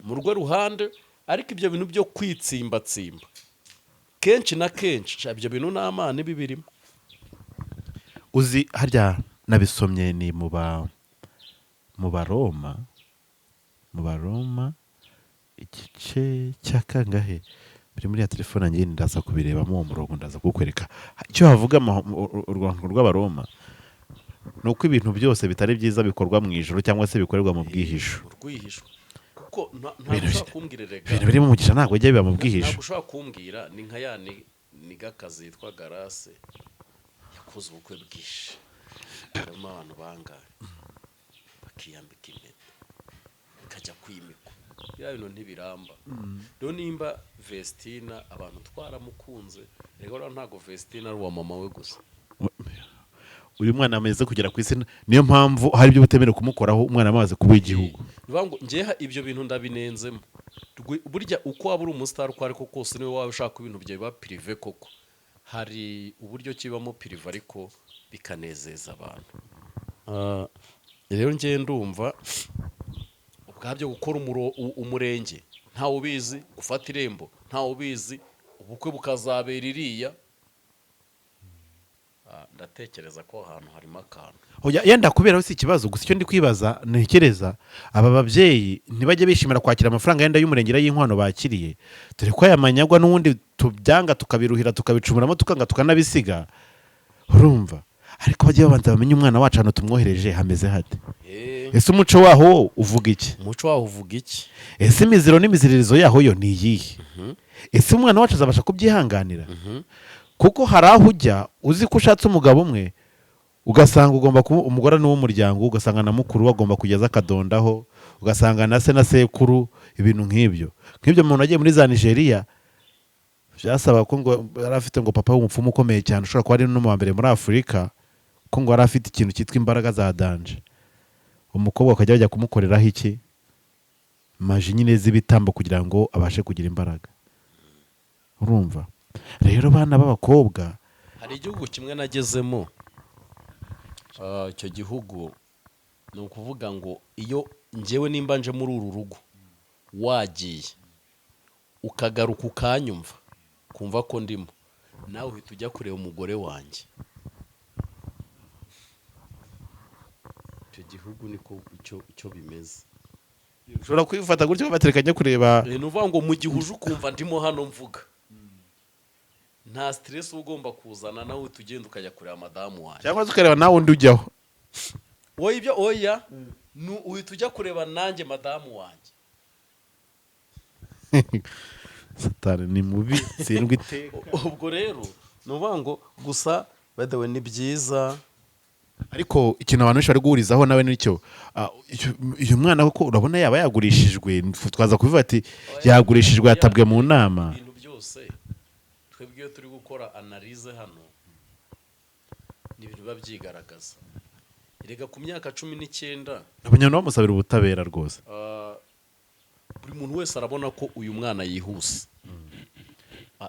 mu rwe ruhande, ariko ibyo bintu byo kwitsimbatsimba kenshi na kenshi, sha, ibyo bintu n'amana ibibirimo. Uzi harya nabisomye ni mu Baroma igice cya kangahe? Biri muri ya telefone yanjye, ndaza kubirebamo uwo murongo, ndaza kuwukwereka icyo havuga. Urwandiko rw'Abaroma ni uko ibintu byose bitari byiza bikorwa mu ijoro cyangwa se bikorerwa mu bwihisho. Mu rwihisho, kuko ntabwo ushobora kumbwira rega Ibintu birimo umugisha ntabwo bijya biba mu bwihisho. Ntabwo ushobora kumbwira, ni nka ya nigakazi yitwa Garase yakoze ubukwe bwinshi, harimo abantu bangahe, bakiyambika impeta, ikajya kwimikwa. Biriya bintu ntibiramba. Rero nimba Vestina abantu twaramukunze, rero rero ntabwo Vestina ari uwa mama we gusa. Uyu mwana amaze kugera ku isi, niyo mpamvu hari ibyo butemerewe kumukoraho umwana amaze kuba igihugu. Ni ukuvuga ngo njyewe ibyo bintu ndabinenzemo. Burya uko waba uri umusitari uko ariko kose, niwe waba ushaka ibintu byawe biba privé koko, hari uburyo kibamo privé ariko bikanezeza abantu. Rero njyewe ndumva ubwabyo gukora umurenge ntawe ubizi, gufata irembo ntawe ubizi, ubukwe bukazabera iriya. Ndatekereza ko ahantu harimo akantu. Oya, yenda kubera si ikibazo gusa. Icyo ndi kwibaza, ntekereza aba babyeyi ntibajye bishimira kwakira amafaranga yenda y'umurengera y'inkwano bakiriye, dore ko aya manyagwa n'ubundi tubyanga, tukabiruhira, tukabicumuramo, tukanga, tukanabisiga, urumva? Ariko bajye babanza bamenye umwana wacu ahantu tumwohereje hameze hate. Ese umuco waho wo uvuga iki? Umuco waho uvuga iki? Ese imiziro n'imiziririzo yaho yo ni iyihe? Ese umwana wacu azabasha kubyihanganira? Kuko hari aho ujya uzi ko ushatse umugabo umwe, ugasanga ugomba kuba umugore n'uw'umuryango, ugasanga na mukuru we agomba kugeza akadondaho, ugasanga na se na sekuru, ibintu nk'ibyo nk'ibyo. Umuntu agiye muri za Nigeria, byasaba ko ngo yari afite ngo papa w'umupfumu ukomeye cyane, ushobora kuba ari n'umu wa mbere muri Afurika, ko ngo yari afite ikintu cyitwa imbaraga za danger. Umukobwa akajya bajya kumukoreraho iki magie nyine z'ibitambo kugira ngo abashe kugira imbaraga. Urumva rero, bana b'abakobwa. Hari igihugu kimwe nagezemo. Icyo gihugu ni ukuvuga ngo iyo njyewe nimba nje muri uru rugo, wagiye ukagaruka ukanyumva, kumva ko ndimo, nawe uhita ujya kureba umugore wanjye. Icyo gihugu niko icyo bimeze. Ushobora kwifata gutyo batereka njya kureba. Ni ukuvuga ngo mu gihe uje ukumva ndimo hano mvuga, nta stress uba ugomba kuzana, nawe uhita ugenda ukajya kureba madamu wanjye. Cyangwa se ukareba nawe undi ujyaho. Wowe ibyo oya, ni uhita ujya kureba nanjye madamu wanjye. Satani ni mubi, tsindwa iteka. Ubwo rero ni ukuvuga ngo gusa by the way ni byiza. Ariko ikintu abantu benshi bari guhurizaho nawe nicyo, uyu mwana koko urabona yaba yagurishijwe? Twaza kubivuga ati yagurishijwe, yatabwe mu nama. Ibintu byose twebwe iyo turi gukora analyse hano ni ibintu biba byigaragaza. Erega ku myaka 19, Abanyarwanda bamusabira ubutabera rwose. Buri muntu wese arabona ko uyu mwana yihuse.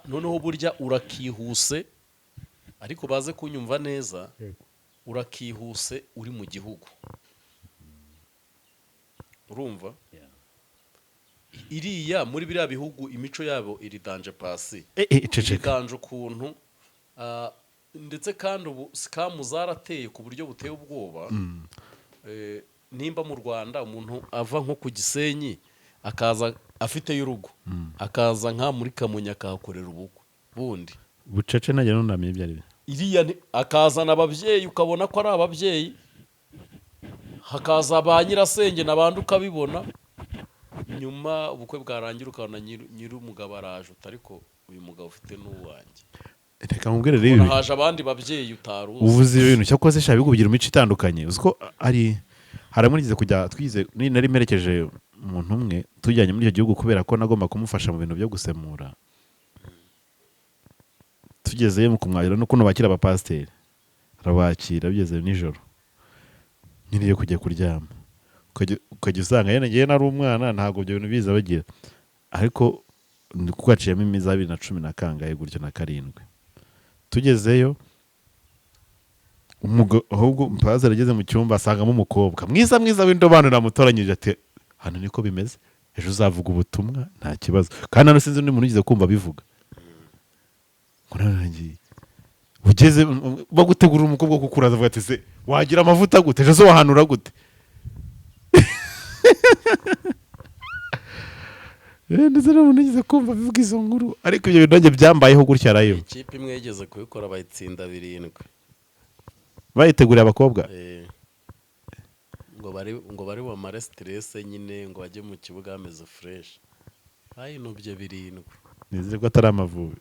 Noneho burya urakihuse, ariko baze kunyumva neza, urakihuse uri mu gihugu, urumva iriya muri biriya bihugu imico yabo iri danger pasi. Ceceka. Iri danger ukuntu, ndetse kandi ubu scam zarateye ku buryo buteye ubwoba. Nimba mu Rwanda umuntu ava nko ku Gisenyi akaza afiteyo urugo, akaza nka muri Kamonyi akahakorera ubukwe bundi bucece, ntajya nunamye ibyo ari byo. Iriya akazana ababyeyi, ukabona ko ari ababyeyi, hakaza ba nyirasenge n'abandi, ukabibona nyuma ubukwe bwarangira ukabona nyir'umugabo araje uti: "Ariko uyu mugabo ufite n'uwanjye." Reka nkubwire rero Ubona ibi. haje abandi babyeyi utari uzi. Uvuze ibintu cyakoze sha, ibihugu bigira imico itandukanye. Uzi ko ari haramurigeze kujya twize, nari mperekeje umuntu umwe tujyanye muri icyo gihugu kubera ko nagomba kumufasha mu bintu byo gusemura. Tugezeyo mu kumwakira n'ukuntu bakira abapasiteri, arabakira, bigeze nijoro nyine yo kujya kuryama, ukajya usanga yenda ngewe nari umwana, ntabwo ibyo bintu biza bagira, ariko ni kuko haciyemo imizi ya 2010 na kangahe gutyo na karindwi. Tugezeyo, ahubwo pasiteri ageze mu cyumba asangamo umukobwa mwiza mwiza w'indobanure amutoranyije, ati: "Hano niko bimeze, ejo uzavuga ubutumwa nta kibazo." Kandi hano sinzi undi muntu ugeze kumva abivuga ngo narangiye ugeze bagutegurira umukobwa wo kukuraza, avuga ati: "Se wagira amavuta gute? Ejo se wahanura gute?" Ndetse n'umuntu ugeze kumva abivuga izo nkuru, ariko ibyo bintu nanjye byambayeho gutya rayo. Ikipe imwe yigeze kubikora bayitsinda 7. Bayiteguriye abakobwa. Ngo bari bamare stress nyine, ngo bajye mu kibuga bameze fresh, bayinobye 7. Nizere ko atari Amavubi.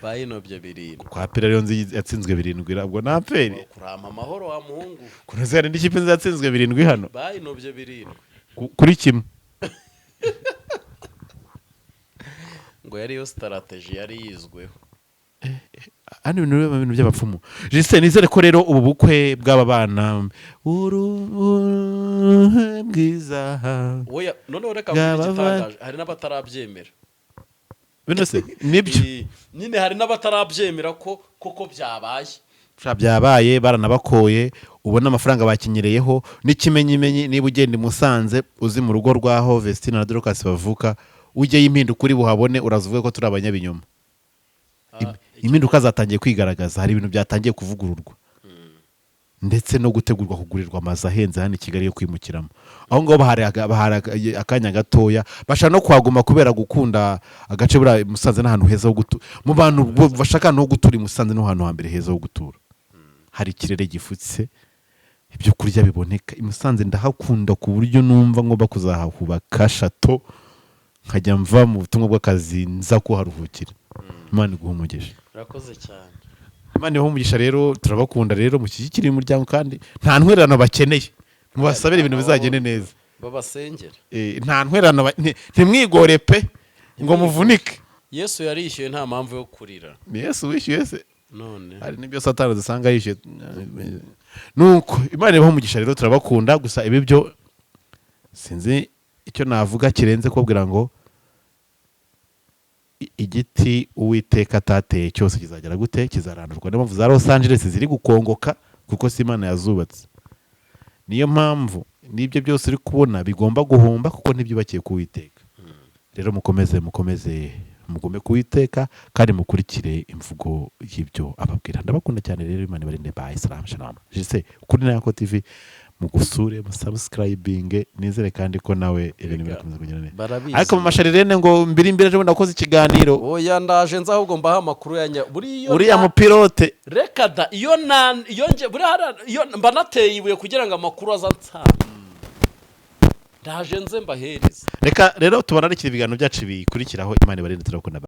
Bayinobye 7. Kwa pera rero nzi yatsinzwe 7, ubwo nta peri. Kurampa amahoro wa muhungu. Kunoze hari indi kipe nzi yatsinzwe 7 hano. Bayinobye 7. Kuri kimwe. Ngo yari yo strategy yari yizweho. Hano ibintu biba ibintu by'abapfumu. Justin, nizere ko rero ubu bukwe bw'aba bana uruhe bwiza. Oya, noneho reka Bwaba mvuge igitangaje, hari n'abatarabyemera. Bino se nibyo? Nyine hari n'abatarabyemera ko koko byabaye. Sha, byabaye, baranabakoye, ubona amafaranga bakinyereyeho n'ikimenyimenyi. Niba ugenda i Musanze, uzi mu rugo rwaho Vestine na Dorcas bavuka, ujyeyo impinduka uri buhabone, uraza uvuge ko turi abanyabinyoma. Impinduka zatangiye kwigaragaza, hari ibintu byatangiye kuvugururwa ndetse no gutegurwa kugurirwa amazu ahenze hano i Kigali yo kwimukiramo. Aho ngaho bahari akanya gatoya, bashaka no kuhaguma kubera gukunda agace. Buriya Musanze n'ahantu heza ho gutura. Mu bantu bashaka ahantu ho gutura, i Musanze niho hantu hambere heza ho gutura. Hari ikirere gifutse, ibyo kurya biboneka. I Musanze ndahakunda ku buryo numva ngomba kuzahubaka château, nkajya mva mu butumwa bw'akazi nza kuharuhukira. Imana iguhe umugisha. Urakoze cyane. Imana ibahe umugisha. Rero turabakunda, rero mushyigikire uyu muryango, kandi nta ntwererano bakeneye, mubasabire ibintu bizagende neza. Babasengera. Nta ntwererano, ntimwigore pe ngo muvunike. Yesu yarishyuye, nta mpamvu yo kurira. Ni Yesu wishyuye se? None Hari n'ibyo Satani dusanga yishyuye. Nuko Imana ibahe umugisha rero, turabakunda. Gusa ibi byo sinzi icyo navuga kirenze kubabwira ngo igiti Uwiteka atateye cyose kizagera gute? Kizarandurwa. Niyo mpamvu za Los Angeles ziri gukongoka, kuko si Imana yazubatse. Niyo mpamvu n'ibyo byose uri kubona bigomba guhomba, kuko ntibyubakiye ku Uwiteka. Rero mukomeze, mukomeze mugume ku Uwiteka kandi mukurikire imvugo y'ibyo ababwira. Ndabakunda cyane rero, Imana ibarinde. Bye, salam, shalom. Jise kuri Nayako TV, mugusure, musubscribinge. Nizere kandi ko nawe ibintu birakomeza kugenda neza. Barabizi. Ariko mu masharirene ngo mbiri mbere ejo bundi nakoze ikiganiro. Oya, ndaje nza, ahubwo mbaha amakuru ya buriya. Uriya mupilote. Reka da, iyo na iyo nge buriya iyo mba nateye ibuye kugira ngo amakuru aza nsanga, ndaje nze mbahereze. Reka rero tubararikire ibiganiro byacu bikurikiraho. Imana ibarinde, turakunda.